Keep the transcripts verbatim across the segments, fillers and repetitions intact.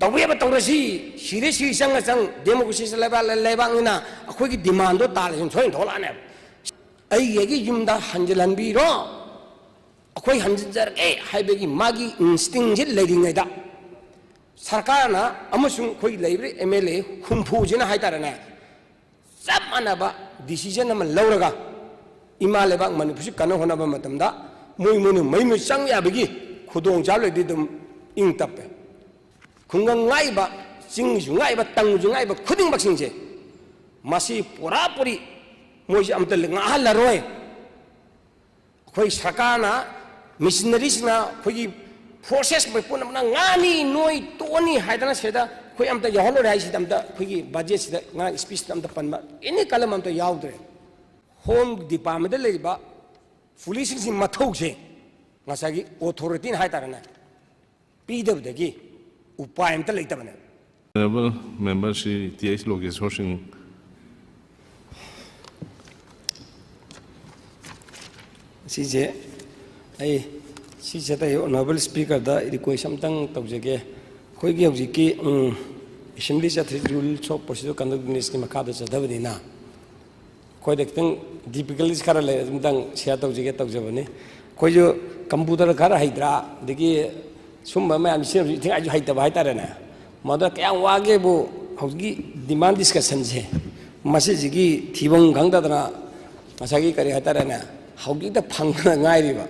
ꯇꯧꯒꯦꯕ ꯇꯧꯔꯁꯤ, ꯁꯤꯔꯦ ꯁꯤ ꯆꯪꯉ ꯆꯪ, ꯗꯦꯃꯣꯀ꯭ꯔꯦꯁꯤ ꯂꯩꯕꯥꯛ, ꯂꯩꯕꯥꯛꯅꯤꯅ ꯑꯩꯈꯣꯏꯒꯤ ꯗꯤꯃꯥꯟꯗꯣ ꯇꯥꯜꯂꯁꯤ ꯁꯣꯏꯅ ꯊꯣꯛꯂꯛꯑꯅꯦꯕ꯫ ꯑꯩꯒꯤ ꯑꯩꯒꯤ ꯌꯨꯝꯗ ꯍꯟꯖꯤꯜꯍꯟꯕꯤꯔꯣ, ꯑꯩꯈꯣꯏ ꯍꯟꯖꯤꯟꯖꯔꯒꯦ ꯍꯥꯏꯕꯒꯤ ꯃꯥꯒꯤ ꯏꯟꯁꯇꯤꯡꯁꯤ ꯂꯩꯔꯤꯉꯩꯗ, ꯁꯔꯀꯥꯔꯅ ꯑꯃꯁꯨꯡ ꯑꯩꯈꯣꯏ ꯂꯩꯔꯤꯕ ꯑꯦꯝ ꯑꯦꯜ ꯑꯦ ꯍꯨꯝꯐꯨꯁꯤꯅ ꯍꯥꯏꯇꯥꯔꯦꯅꯦ, ꯆꯞ ꯃꯥꯟꯅꯕ ꯗꯤꯁꯤꯖꯟ ꯑꯃ ꯂꯧꯔꯒ ꯏꯃꯥ ꯂꯩꯕꯥꯛ ꯃꯅꯤꯄꯨꯔꯁꯤ ꯀꯟꯅ ꯍꯣꯠꯅꯕ ꯃꯇꯝꯗ ꯃꯣꯏ ꯃꯣꯏꯅ ꯃꯌꯨꯝꯗ ꯆꯪ ꯌꯥꯕꯒꯤ ꯈꯨꯗꯣꯡꯆꯥꯕ ꯂꯩꯔꯗꯤ ꯑꯗꯨꯝ ꯏꯪ ꯇꯞꯄꯦ꯫ ꯈꯨꯡꯒꯪ ꯉꯥꯛꯏꯕ, ꯆꯤꯡꯁꯨ ꯉꯥꯛꯏꯕ, ꯇꯪꯁꯨ ꯉꯥꯛꯏꯕ ꯈꯨꯗꯤꯡꯃꯛꯁꯤꯡꯁꯦ ꯃꯁꯤ ꯄꯨꯔꯥ ꯄꯨꯔꯤ ꯃꯣꯏꯁꯤ ꯑꯝꯇ ꯉꯥꯛꯍꯜꯂꯔꯣꯏ꯫ ꯑꯩꯈꯣꯏ ꯁꯔꯀꯥꯔꯅ, ꯃꯤꯁꯅꯔꯤꯁꯤꯡꯅ ꯑꯩꯈꯣꯏꯒꯤ ꯐꯣꯔꯁꯦꯁ ꯄꯨꯝꯅꯃꯛꯅ ꯉꯥꯅꯤ, ꯅꯣꯏ ꯇꯣꯛꯑꯅꯤ ꯍꯥꯏꯗꯅ ꯁꯤꯗ ꯑꯩꯈꯣꯏ ꯑꯝꯇ ꯌꯥꯎꯍꯜꯂꯣꯏ ꯍꯥꯏꯁꯤꯗ ꯑꯝꯇ ꯑꯩꯈꯣꯏꯒꯤ ꯕꯖꯦꯠꯁꯤꯗ ꯉꯔꯥꯡ ꯁ꯭ꯄꯤꯆꯇ ꯑꯝꯇ ꯄꯟꯕ ꯑꯦꯅꯤ ꯀꯂꯝ ꯑꯝꯇ ꯌꯥꯎꯗ꯭ꯔꯦ꯫ ꯍꯣꯝ ꯗꯤꯄꯥꯔꯠꯃꯦꯟꯗ ꯂꯩꯔꯤꯕ ꯄꯨꯂꯤꯁꯁꯤꯡꯁꯤ ꯃꯊꯧꯁꯦ ꯉꯁꯥꯏꯒꯤ ꯑꯣꯊꯣꯔꯤꯇꯤꯅ ꯍꯥꯏꯇꯥꯔꯦꯅꯦ, ꯄꯤꯗꯕꯗꯒꯤ ꯎꯄꯥꯏ ꯑꯝꯇ ꯂꯩꯇꯕꯅꯦ꯫ Honorable Member Shri T H Lokeshor Singh. ꯁꯤꯁꯦ ꯑꯩ ꯁꯤꯁꯤꯗ ꯑꯩ ꯑꯣꯅꯔꯦꯕꯜ ꯁ꯭ꯄꯤꯀꯔꯗ ꯔꯤꯀ꯭ꯋꯦꯁ ꯑꯝꯇꯪ ꯇꯧꯖꯒꯦ꯫ ꯑꯩꯈꯣꯏꯒꯤ ꯍꯧꯖꯤꯛꯀꯤ ꯑꯦꯁꯦꯝꯕ꯭ꯂꯤ ꯆꯠꯊꯔꯤ ꯔꯨꯜꯁ ꯑꯣꯐ ꯄ꯭ꯔꯣꯁꯤꯗ꯭ꯌꯨꯔ ꯀꯟꯗꯛ ꯕꯤꯖꯤꯅꯦꯁꯀꯤ ꯃꯈꯥꯗ ꯆꯠꯊꯕꯅꯤꯅ ꯑꯩꯈꯣꯏꯗ ꯈꯤꯇꯪ ꯗꯤꯐꯤꯀꯜꯇꯤꯁ ꯈꯔ ꯂꯩ, ꯑꯗꯨꯝꯇꯪ ꯁꯤꯌꯥꯔ ꯇꯧꯖꯒꯦ ꯇꯧꯖꯕꯅꯤ꯫ ꯑꯩꯈꯣꯏꯁꯨ ꯀꯝꯄ꯭ꯌꯨꯇꯔ ꯈꯔ ꯍꯩꯇ꯭ꯔꯥ, ꯑꯗꯒꯤ ꯁꯨꯝꯕ ꯃꯌꯥꯝ ꯁꯤꯖꯤꯟꯅꯕꯁꯨ ꯏꯊꯤꯉꯥꯏꯁꯨ ꯍꯩꯇꯕ ꯍꯥꯏꯇꯥꯔꯦꯅꯦ꯫ ꯃꯗꯨꯗ ꯀꯌꯥꯝ ꯋꯥꯒꯦꯕꯨ ꯍꯧꯖꯤꯛꯀꯤ ꯗꯤꯃꯥꯟ ꯗꯤꯁꯀꯁꯟꯁꯦ ꯃꯁꯤꯁꯤꯒꯤ ꯊꯤꯐꯝ ꯈꯪꯗꯗꯅ ꯉꯁꯥꯏꯒꯤ ꯀꯔꯤ ꯍꯥꯏꯇꯥꯔꯦꯅꯦ, ꯍꯧꯖꯤꯛꯇ ꯐꯪꯗꯅ ꯉꯥꯏꯔꯤꯕ꯫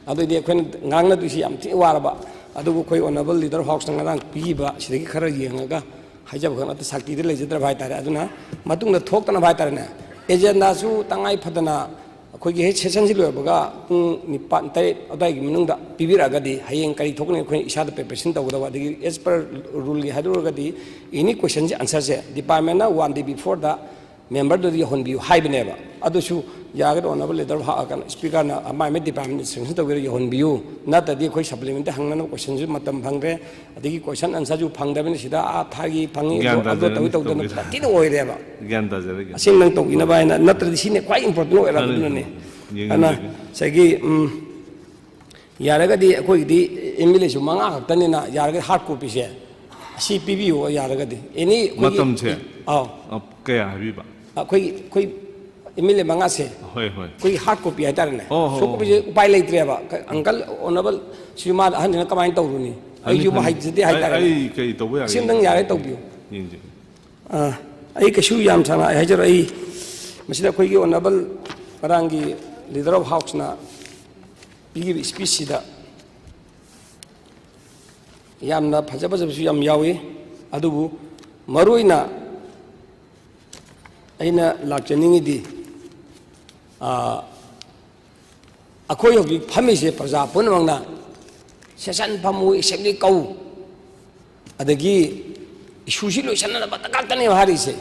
ꯑꯗꯨꯏꯗꯤ ꯑꯩꯈꯣꯏꯅ ꯉꯥꯡꯅꯗꯣꯏꯁꯤ ꯌꯥꯝ ꯊꯤꯅ ꯋꯥꯔꯕ꯫ ꯑꯗꯨꯕꯨ ꯑꯩꯈꯣꯏ ꯑꯣꯅꯔꯦꯕꯜ ꯂꯤꯗꯔ ꯍꯥꯎꯁꯅ ꯉꯔꯥꯡ ꯄꯤꯈꯤꯕ ꯁꯤꯗꯒꯤ ꯈꯔ ꯌꯦꯡꯉꯒ ꯍꯥꯏꯖꯕ ꯈꯛ ꯅꯠꯇ ꯁꯛꯇꯤꯗ ꯂꯩꯖꯗ꯭ꯔꯕ ꯍꯥꯏꯇꯥꯔꯦ꯫ ꯑꯗꯨꯅ ꯃꯇꯨꯡꯗ ꯊꯣꯛꯇꯅꯕ ꯍꯥꯏꯇꯥꯔꯦꯅꯦ, ꯑꯦꯖꯦꯟꯗꯥꯁꯨ ꯇꯉꯥꯏ ꯐꯗꯅ ꯑꯩꯈꯣꯏꯒꯤ ꯍꯦꯛ ꯁꯦꯁꯟꯁꯤ ꯂꯣꯏꯕꯒ ꯄꯨꯡ ꯅꯤꯄꯥꯟ, ꯇꯔꯦꯠ ꯑꯗꯨꯋꯥꯏꯒꯤ ꯃꯅꯨꯡꯗ ꯄꯤꯕꯤꯔꯛꯑꯒꯗꯤ ꯍꯌꯦꯡ ꯀꯔꯤ ꯊꯣꯛꯀꯅꯤ ꯑꯩꯈꯣꯏꯅ ꯏꯁꯥꯗ ꯄ꯭ꯔꯤꯄꯦꯔꯦꯁꯟ ꯇꯧꯒꯗꯕ꯫ ꯑꯗꯒꯤ ꯑꯦꯁ ꯄꯔ ꯔꯨꯜꯒꯤ ꯍꯥꯏꯗꯣꯛꯎꯔꯒꯗꯤ ꯑꯦꯅꯤ ꯀꯣꯏꯁꯟꯁꯦ ꯑꯟꯁꯔꯁꯦ ꯗꯤꯄꯥꯔꯠꯃꯦꯟꯅ ꯋꯥꯟ ꯗꯦ ꯕꯤꯐꯣꯔꯗ ꯃꯦꯝꯕꯔꯗꯨꯗ ꯌꯧꯍꯟꯕꯤꯌꯨ ꯍꯥꯏꯕꯅꯦꯕ꯫ ꯑꯗꯨꯁꯨ ꯌꯥꯔꯒꯗꯤ ꯑꯣꯅꯔꯦꯕꯜ ꯂꯤꯗꯔ ꯀꯩꯅꯣ ꯁ꯭ꯄꯤꯀꯔꯅ ꯃꯥꯏ ꯃꯥꯏ ꯗꯤꯄꯥꯔꯠꯃꯦꯟ ꯏꯟꯁꯇ꯭ꯔꯛꯁꯟ ꯇꯧꯕꯤꯔ ꯌꯧꯍꯟꯕꯤꯌꯨ꯫ ꯅꯠꯇ꯭ꯔꯗꯤ ꯑꯩꯈꯣꯏ ꯁꯄ꯭ꯂꯤꯃꯦꯟꯇꯔꯤ ꯍꯪꯅꯅꯕ ꯀꯣꯏꯁꯟꯁꯨ ꯃꯇꯝ ꯐꯪꯗ꯭ꯔꯦ, ꯑꯗꯒꯤ ꯀꯣꯏꯁꯟ ꯑꯟꯁꯔꯁꯨ ꯐꯪꯗꯕꯅꯤꯅ ꯁꯤꯗ ꯑꯥ ꯊꯥꯒꯤ ꯐꯪꯉꯤ, ꯒ꯭ꯌꯥꯟ ꯑꯗꯨ ꯇꯧꯏ ꯇꯥꯖꯔꯦ, ꯇꯧꯗꯅ ꯇꯧꯕꯤꯔꯦ꯫ ꯐꯖꯅ ꯑꯣꯏꯔꯦꯕ꯫ ꯒ꯭ꯌꯥꯟ ꯇꯥꯖꯔꯦ, ꯒ꯭ꯌꯥꯟ ꯑꯁꯤ ꯅꯪ ꯇꯧꯕꯤꯅꯕ ꯍꯥꯏꯅ, ꯅꯠꯇ꯭ꯔꯗꯤ ꯁꯤꯅꯦ ꯈ꯭ꯋꯥꯏ ꯏꯝꯄꯣꯔꯇꯦꯟ ꯑꯣꯏꯔꯕ꯫ ꯐꯔꯦ, ꯑꯗꯨꯅꯅꯦ ꯌꯦꯡꯖꯒꯦ꯫ ꯑꯗꯨꯅ ꯉꯁꯥꯏꯒꯤ ꯎꯝ, ꯌꯥꯔꯒꯗꯤ ꯑꯩꯈꯣꯏꯒꯤꯗꯤ ꯑꯦꯝ ꯑꯦꯜ ꯑꯦꯁꯨ ꯃꯉꯥ ꯈꯛꯇꯅꯤꯅ ꯌꯥꯔꯒꯗꯤ ꯍꯥꯔꯗ ꯀꯣꯄꯤꯁꯦ ꯑꯁꯤ ꯄꯤꯕꯤꯌꯨ ꯌꯥꯔꯒꯗꯤ꯫ ꯑꯦꯅꯤ ꯑꯩꯈꯣꯏꯒꯤ, ꯃꯇꯝꯁꯦ? ꯑꯥꯎ꯫ ꯑ, ꯀꯌꯥ ꯍꯥꯏꯕꯤꯕ? ꯑꯩꯈꯣꯏ ꯑꯩꯈꯣꯏ ꯑꯦꯝ ꯑꯦꯜ ꯑꯦ ꯃꯉꯥꯁꯦ ꯍꯣꯏ, ꯍꯣꯏ꯫ ꯑꯩꯈꯣꯏꯒꯤ ꯍꯥꯔꯠ ꯀꯣꯄꯤ ꯍꯥꯏꯇꯥꯔꯦꯅꯦ꯫ ꯑꯣ, ꯍꯣ, ꯁꯣꯐ ꯀꯣꯄꯤꯁꯦ ꯎꯄꯥꯏ ꯂꯩꯇ꯭ꯔꯦꯕ꯫ ꯑꯪꯀꯜ ꯑꯣꯅꯔꯦꯕꯜ ꯁꯤ ꯃꯥ ꯑꯍꯟꯁꯤꯅ ꯀꯃꯥꯏꯅ ꯇꯧꯔꯨꯅꯤ? ꯑꯩꯁꯨ ꯑꯃꯨꯛ ꯍꯩꯖꯗꯦ ꯑꯩ, ꯍꯥꯏꯇꯥꯔꯦꯅꯦ꯫ ꯑꯩ ꯀꯩ ꯇꯧꯕ ꯌꯥꯒꯦ? ꯁꯤ ꯑꯝꯇꯪ ꯌꯥꯔꯦ ꯇꯧꯕꯤꯌꯨ꯫ ꯌꯦꯡꯖꯦ꯫ ꯑꯥ, ꯑꯩ ꯀꯩꯁꯨ ꯌꯥꯝ ꯁꯥꯡꯅ ꯑꯩ ꯍꯥꯏꯖꯔꯣꯏ꯫ ꯑꯩ ꯃꯁꯤꯗ ꯑꯩꯈꯣꯏꯒꯤ ꯑꯣꯅꯔꯦꯕꯜ ꯉꯔꯥꯡꯒꯤ ꯂꯤꯗꯔ ꯑꯣꯐ ꯍꯥꯎꯁꯅ ꯄꯤꯈꯤꯕ ꯏꯁꯄꯤꯁꯁꯤꯗ ꯌꯥꯝꯅ ꯐꯖ ꯐꯖꯕꯁꯨ ꯌꯥꯝ ꯌꯥꯎꯏ꯫ ꯑꯗꯨꯕꯨ ꯃꯔꯨ ꯑꯣꯏꯅ ꯑꯩꯅ ꯂꯥꯛꯆꯅꯤꯡꯉꯤꯗꯤ, ꯑꯥ, ꯑꯩꯈꯣꯏ ꯍꯧꯖꯤꯛ ꯐꯝꯃꯤꯁꯦ ꯄ꯭ꯔꯖꯥ ꯄꯨꯝꯅꯃꯛꯅ ꯁꯦꯁꯟ ꯐꯝꯃꯨ, ꯑꯦꯁꯦꯝꯕ꯭ꯂꯤ ꯀꯧ, ꯑꯗꯒꯤ ꯏꯁꯨꯁꯤ ꯂꯣꯏꯁꯤꯟꯅꯕ ꯉꯥꯛꯇꯅꯦꯕ ꯍꯥꯏꯔꯤꯁꯦ꯫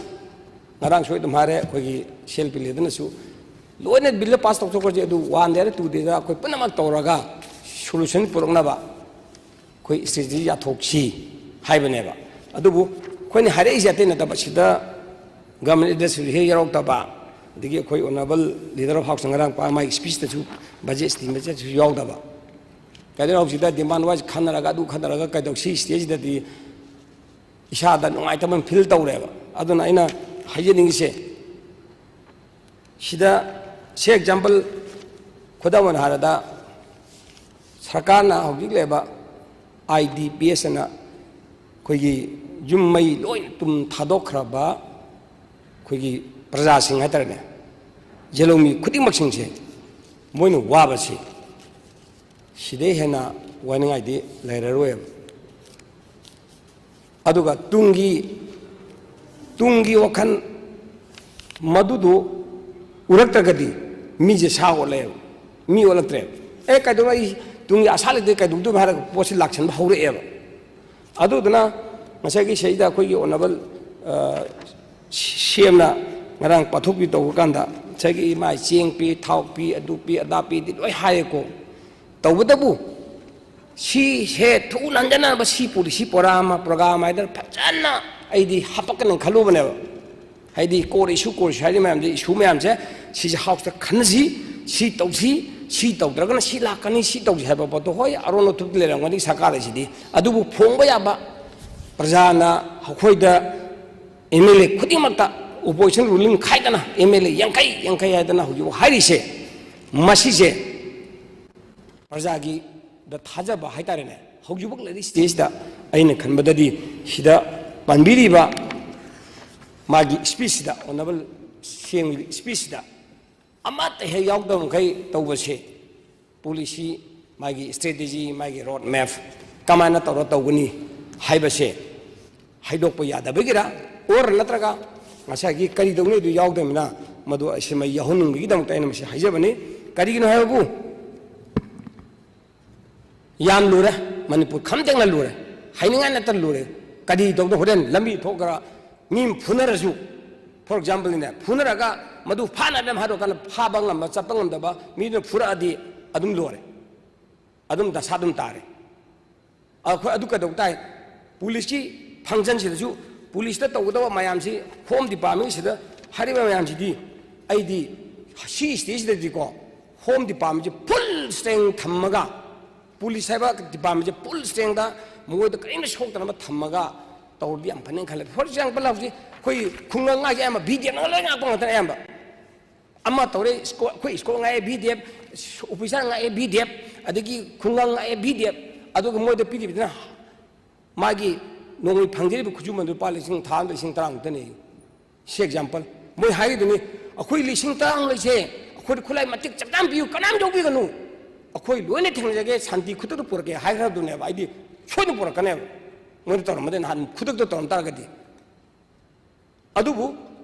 ꯉꯔꯥꯡꯁꯨ ꯑꯗꯨꯝ ꯍꯥꯏꯔꯦ, ꯑꯩꯈꯣꯏꯒꯤ ꯁꯤ ꯑꯦꯜ ꯄꯤ ꯂꯤꯗꯔꯅꯁꯨ ꯂꯣꯏꯅ ꯕꯤꯜꯗ ꯄꯥꯁ ꯇꯧꯊꯣꯛꯈ꯭ꯔꯁꯦ, ꯑꯗꯨ ꯋꯥꯟ ꯗꯦꯗ ꯇꯨ ꯗꯦꯗ ꯑꯩꯈꯣꯏ ꯄꯨꯝꯅꯃꯛ ꯇꯧꯔꯒ ꯁꯣꯂꯨꯁꯟ ꯄꯨꯔꯛꯅꯕ ꯑꯩꯈꯣꯏ ꯏꯁꯇ꯭ꯔꯦꯇꯦꯖꯤ ꯌꯥꯊꯣꯛꯁꯤ ꯍꯥꯏꯕꯅꯦꯕ꯫ ꯑꯗꯨꯕꯨ ꯑꯩꯈꯣꯏꯅ ꯍꯥꯏꯔꯛꯏꯁꯦ ꯑꯇꯩ ꯅꯠꯇꯕ, ꯁꯤꯗ ꯒꯃꯦꯟ ꯂꯤꯗꯔꯁꯤꯞ ꯍꯦꯛ ꯌꯥꯎꯔꯛꯇꯕ, ꯑꯗꯒꯤ ꯑꯩꯈꯣꯏ ꯑꯣꯅꯔꯦꯕꯜ ꯂꯤꯗꯔ ꯑꯣꯐ ꯍꯥꯎꯁꯅ ꯉꯔꯥꯡ ꯄꯥ-, ꯃꯥꯒꯤ ꯏꯁꯄꯤꯁꯇꯁꯨ ꯕꯖꯦꯠ ꯏꯁꯇꯤꯃꯦꯠꯁꯨ ꯌꯥꯎꯗꯕ꯫ ꯀꯩꯗꯧꯔꯦ, ꯍꯧꯖꯤꯛꯇ ꯗꯤꯃꯥꯟ ꯋꯥꯏꯁ ꯈꯟꯅꯔꯒ ꯑꯗꯨ ꯈꯟꯅꯔꯒ ꯀꯩꯗꯧꯁꯤ, ꯁꯤꯗꯩꯁꯤꯗꯗꯤ ꯏꯁꯥꯗ ꯅꯨꯡꯉꯥꯏꯇꯕ ꯑꯃ ꯐꯤꯜ ꯇꯧꯔꯦꯕ꯫ ꯑꯗꯨꯅ ꯑꯩꯅ ꯍꯥꯏꯖꯅꯤꯡꯉꯤꯁꯦ, ꯁꯤꯗ ꯁꯦ ꯑꯦꯛꯖꯥꯝꯄꯜ, ꯈꯨꯗꯝ ꯑꯣꯏꯅ ꯍꯥꯏꯔꯕꯗ, ꯁꯔꯀꯥꯔꯅ ꯍꯧꯖꯤꯛ ꯂꯩꯔꯤꯕ ꯑꯥꯏ ꯗꯤ ꯄꯤ ꯑꯦꯁ ꯑꯅ ꯑꯩꯈꯣꯏꯒꯤ ꯌꯨꯝ ꯃꯩ ꯂꯣꯏ ꯇꯨꯝ ꯊꯥꯗꯣꯛꯈ꯭ꯔꯕ ꯑꯩꯈꯣꯏꯒꯤ ꯄ꯭ꯔꯖꯥꯁꯤꯡ ꯍꯥꯏꯇꯥꯔꯦꯅꯦ, ꯌꯦꯜꯍꯧꯃꯤ ꯈꯨꯗꯤꯡꯃꯛꯁꯤꯡꯁꯦ ꯃꯣꯏꯅ ꯋꯥꯕꯁꯤ ꯁꯤꯗꯩ ꯍꯦꯟꯅ ꯋꯥꯅꯤꯡꯉꯥꯏꯗꯤ ꯂꯩꯔꯔꯣꯏꯕ꯫ ꯑꯗꯨꯒ ꯇꯨꯡꯒꯤ, ꯇꯨꯡꯒꯤ ꯋꯥꯈꯜ ꯃꯗꯨꯗꯨ ꯎꯔꯛꯇ꯭ꯔꯒꯗꯤ ꯃꯤꯁꯦ ꯁꯥ ꯑꯣꯜꯂꯛꯑꯦꯕ, ꯃꯤ ꯑꯣꯜꯂꯛꯇ꯭ꯔꯦꯕ꯫ ꯑꯦ, ꯀꯩꯗꯧꯔ ꯑꯩ ꯇꯨꯡꯒꯤ ꯑꯁꯥ ꯂꯩꯇꯦ, ꯀꯩꯗꯧꯗꯣꯏꯅꯣ ꯍꯥꯏꯔꯒ ꯄꯣꯠꯁꯤ ꯂꯥꯛꯁꯟꯕ ꯍꯧꯔꯛꯑꯦꯕ꯫ ꯑꯗꯨꯗꯨꯅ ꯉꯁꯥꯏꯒꯤ ꯁꯤꯗꯩꯗ ꯑꯩꯈꯣꯏꯒꯤ ꯑꯣꯅꯔꯦꯕꯜ, ꯑ, ꯁꯤ ꯑꯦꯝꯅ ꯉꯔꯥꯡ ꯄꯥꯊꯣꯛꯄꯤ ꯇꯧꯕ ꯀꯥꯟꯗ ꯉꯁꯥꯏꯒꯤ ꯏꯃꯥ ꯆꯦꯡ ꯄꯤ, ꯊꯥꯎ ꯄꯤ, ꯑꯗꯨ ꯄꯤ, ꯑꯗꯥ ꯄꯤꯗꯤ ꯂꯣꯏ ꯍꯥꯏꯌꯦꯀꯣ꯫ ꯇꯧꯕꯇꯕꯨ ꯁꯤꯁꯦ ꯊꯨꯅ ꯍꯟꯖꯅꯕ ꯁꯤ ꯄꯨꯔꯤ, ꯁꯤ ꯄ꯭ꯔꯣꯒ꯭ꯔꯥꯝ ꯑꯃ, ꯄ꯭ꯔꯣꯒ꯭ꯔꯥꯝ ꯍꯥꯏꯗꯅ ꯐꯖꯅ ꯑꯩꯗꯤ ꯍꯥꯄꯛꯀꯅꯤ ꯈꯜꯂꯨꯕꯅꯦꯕ꯫ ꯍꯥꯏꯗꯤ core issue, core issue ꯍꯥꯏꯔꯤ ꯃꯌꯥꯝꯁꯦ, ꯏꯁꯨ ꯃꯌꯥꯝꯁꯦ ꯁꯤꯁꯦ ꯍꯥꯎꯁꯇ ꯈꯟꯅꯁꯤ, ꯁꯤ ꯇꯧꯁꯤ, ꯁꯤ ꯇꯧꯗ꯭ꯔꯒꯅ ꯁꯤ ꯂꯥꯛꯀꯅꯤ, ꯁꯤ ꯇꯧꯁꯤ ꯍꯥꯏꯕ ꯄꯣꯠꯇꯣ, ꯍꯣꯏ, ꯑꯔꯣꯟ ꯑꯊꯨꯞꯇꯤ ꯂꯩꯔꯝꯒꯅꯤ ꯁꯔꯀꯥꯔ ꯑꯁꯤꯗꯤ, ꯑꯗꯨꯕꯨ ꯐꯣꯡꯕ ꯌꯥꯕ ꯄ꯭ꯔꯖꯥꯅ ꯑꯩꯈꯣꯏꯗ ꯑꯦꯝ ꯑꯦꯜ ꯑꯦ ꯈꯨꯗꯤꯡꯃꯛꯇ ꯑꯣꯄꯣꯖꯤꯁꯟ ꯔꯨꯂꯤꯡ ꯈꯥꯏꯗꯅ ꯑꯦꯝ ꯑꯦꯜ ꯑꯦ ꯌꯥꯡꯈꯩ ꯌꯥꯡꯈꯩ ꯍꯥꯏꯗꯅ ꯍꯧꯖꯤꯛ ꯍꯥꯏꯔꯤꯁꯦ, ꯃꯁꯤꯁꯦ ꯄ꯭ꯔꯖꯥꯒꯤꯗ ꯊꯥꯖꯕ ꯍꯥꯏꯇꯥꯔꯦꯅꯦ꯫ ꯍꯧꯖꯤꯛꯐꯥꯎ ꯂꯩꯔꯤ ꯁ꯭ꯇꯦꯖꯇ ꯑꯩꯅ ꯈꯟꯕꯗꯗꯤ ꯁꯤꯗ ꯄꯟꯕꯤꯔꯤꯕ ꯃꯥꯒꯤ ꯁ꯭ꯄꯤꯆꯁꯤꯗ, ꯑꯣꯅꯔꯦꯕꯜ ꯁꯤ ꯑꯦꯝꯒꯤ ꯁ꯭ꯄꯤꯆꯁꯤꯗ ꯑꯃꯠꯇ ꯍꯦꯛ ꯌꯥꯎꯗꯕ ꯃꯈꯩ ꯇꯧꯕꯁꯦ, ꯄꯣꯂꯤꯁꯤ, ꯃꯥꯒꯤ ꯁ꯭ꯇ꯭ꯔꯦꯇꯦꯖꯤ, ꯃꯥꯒꯤ ꯔꯣꯗ ꯃꯦꯞ ꯀꯃꯥꯏꯅ ꯇꯧꯔ ꯇꯧꯒꯅꯤ ꯍꯥꯏꯕꯁꯦ ꯍꯥꯏꯗꯣꯛꯄ ꯌꯥꯗꯕꯒꯤꯔ, ꯑꯣꯔ ꯅꯠꯇ꯭ꯔꯒ ꯉꯁꯥꯏꯒꯤ ꯀꯔꯤ ꯇꯧꯅꯤꯗꯨ ꯌꯥꯎꯗꯕꯅꯤꯅ, ꯃꯗꯨ ꯑꯁꯤꯃ ꯌꯥꯎꯍꯟꯅꯤꯡꯕꯒꯤꯗꯃꯛꯇ ꯑꯩꯅ ꯃꯁꯤ ꯍꯥꯏꯖꯕꯅꯤ꯫ ꯀꯔꯤꯒꯤꯅꯣ ꯍꯥꯏꯕꯕꯨ, ꯌꯥꯝ ꯂꯨꯔꯦ, ꯃꯅꯤꯄꯨꯔ ꯈꯝ ꯇꯦꯡꯅ ꯂꯨꯔꯦ, ꯍꯥꯏꯅꯤꯡꯉꯥꯏ ꯅꯠꯇꯅ ꯂꯨꯔꯦ꯫ ꯀꯔꯤ ꯇꯧꯗ ꯍꯣꯔꯦꯟ ꯂꯝꯕꯤ ꯊꯣꯛꯈ꯭ꯔ ꯃꯤ ꯑꯃ ꯐꯨꯅꯔꯁꯨ, for exampleꯅꯤꯅꯦ, ꯐꯨꯅꯔꯒ ꯃꯗꯨ ꯐꯥꯅꯕ ꯍꯥꯏꯔꯀꯥꯟꯗ ꯐꯥꯕ ꯉꯝꯕ, ꯆꯠꯄ ꯉꯝꯗꯕ ꯃꯤꯗꯨꯅ ꯐꯨꯔꯛꯑꯗꯤ ꯑꯗꯨꯝ ꯂꯣꯏꯔꯦ, ꯑꯗꯨꯝ ꯗꯁꯥ ꯑꯗꯨꯝ ꯇꯥꯔꯦ꯫ ꯑꯩꯈꯣꯏ ꯑꯗꯨ ꯀꯩꯗꯧ ꯇꯥꯏ? ꯄꯨꯂꯤꯁꯀꯤ ꯐꯪꯁꯟꯁꯤꯗꯁꯨ ꯄꯨꯂꯤꯁꯇ ꯇꯧꯒꯗꯕ ꯃꯌꯥꯝꯁꯤ, ꯍꯣꯝ ꯗꯤꯄꯥꯔꯠꯃꯦꯟꯁꯤꯗ ꯍꯥꯏꯔꯤꯕ ꯃꯌꯥꯝꯁꯤꯗꯤ, ꯑꯩꯗꯤ ꯁꯤ ꯁ꯭ꯇꯦꯖꯁꯤꯗꯗꯤꯀꯣ, ꯍꯣꯝ ꯗꯤꯄꯥꯔꯠꯃꯦꯟꯁꯤ ꯐꯨꯜ ꯁ꯭ꯇꯔꯦꯡ ꯊꯝꯃꯒ, ꯄꯨꯂꯤꯁ ꯍꯥꯏꯕ ꯗꯤꯄꯥꯔꯠꯃꯦꯟꯁꯦ ꯐꯨꯜ ꯁ꯭ꯇꯔꯦꯡꯗ ꯃꯉꯣꯏꯗ ꯀꯔꯤꯝꯇ ꯁꯣꯛꯇꯅꯕ ꯊꯝꯃꯒ ꯇꯧꯔꯗꯤ ꯌꯥꯝ ꯐꯅꯤ ꯈꯜꯂꯦ꯫ ꯐꯣꯔ ꯑꯦꯛꯖꯥꯝꯄꯜ, ꯍꯧꯖꯤꯛ ꯑꯩꯈꯣꯏ ꯈꯨꯡꯒꯪ ꯍꯥꯏꯁꯦ ꯑꯌꯥꯝꯕ ꯕꯤ ꯗꯤ ꯑꯦꯐꯅ ꯂꯣꯏ ꯉꯥꯛꯄ ꯉꯥꯛꯇꯅꯦ ꯑꯌꯥꯝꯕ꯫ ꯑꯃ ꯇꯧꯔꯦ, ꯁ꯭ꯀꯨꯜ, ꯑꯩꯈꯣꯏ ꯁ꯭ꯀꯨꯜ ꯉꯥꯛꯑꯦ ꯕꯤ ꯗꯤ ꯑꯦꯐ, ꯑꯣꯐꯤꯁꯥꯔ ꯉꯥꯛꯑꯦ ꯕꯤ ꯗꯤ ꯑꯦꯐ, ꯑꯗꯒꯤ ꯈꯨꯡꯒꯪ ꯉꯥꯛꯑꯦ ꯕꯤ ꯗꯤ ꯑꯦꯐ, ꯑꯗꯨꯒ ꯃꯣꯏꯗ ꯄꯤꯔꯤꯕꯗꯨꯅ ꯃꯥꯒꯤ ꯅꯣꯡꯃꯩ ꯐꯪꯖꯔꯤꯕ ꯈꯨꯠꯁꯨꯃꯟꯗꯨ ꯂꯨꯄꯥ ꯂꯤꯁꯤꯡ, ꯊꯥ ꯑꯃꯗ ꯂꯤꯁꯤꯡ ꯇꯔꯥꯃꯨꯛꯇꯅꯦ꯫ ꯁꯤ ꯑꯦꯛꯖꯥꯝꯄꯜ꯫ ꯃꯣꯏ ꯍꯥꯏꯔꯤꯗꯨꯅꯤ, "ꯑꯩꯈꯣꯏ ꯂꯤꯁꯤꯡ ꯇꯔꯥꯃꯨꯛ ꯂꯩꯁꯦ, ꯑꯩꯈꯣꯏꯗ ꯈꯨꯠꯂꯥꯏ ꯃꯇꯤꯛ ꯆꯞ ꯆꯥꯅ ꯄꯤꯌꯨ, ꯀꯅꯥꯝ ꯌꯧꯕꯤꯒꯅꯨ, ꯑꯩꯈꯣꯏ ꯂꯣꯏꯅ ꯊꯦꯡꯅꯖꯒꯦ, ꯁꯥꯟꯇꯤ ꯈꯨꯗꯛꯇ ꯄꯨꯔꯛꯀꯦ" ꯍꯥꯏꯈ꯭ꯔꯗꯨꯅꯦꯕ꯫ ꯑꯩꯗꯤ ꯁꯣꯏꯗꯅ ꯄꯨꯔꯛꯀꯅꯦꯕ, ꯃꯣꯏꯅ ꯇꯧꯔꯝꯃꯗꯤ, ꯅꯍꯥꯟ ꯈꯨꯗꯛꯇ ꯇꯧꯔꯝ ꯇꯥꯔꯒꯗꯤ꯫ ꯑꯗꯨꯕꯨ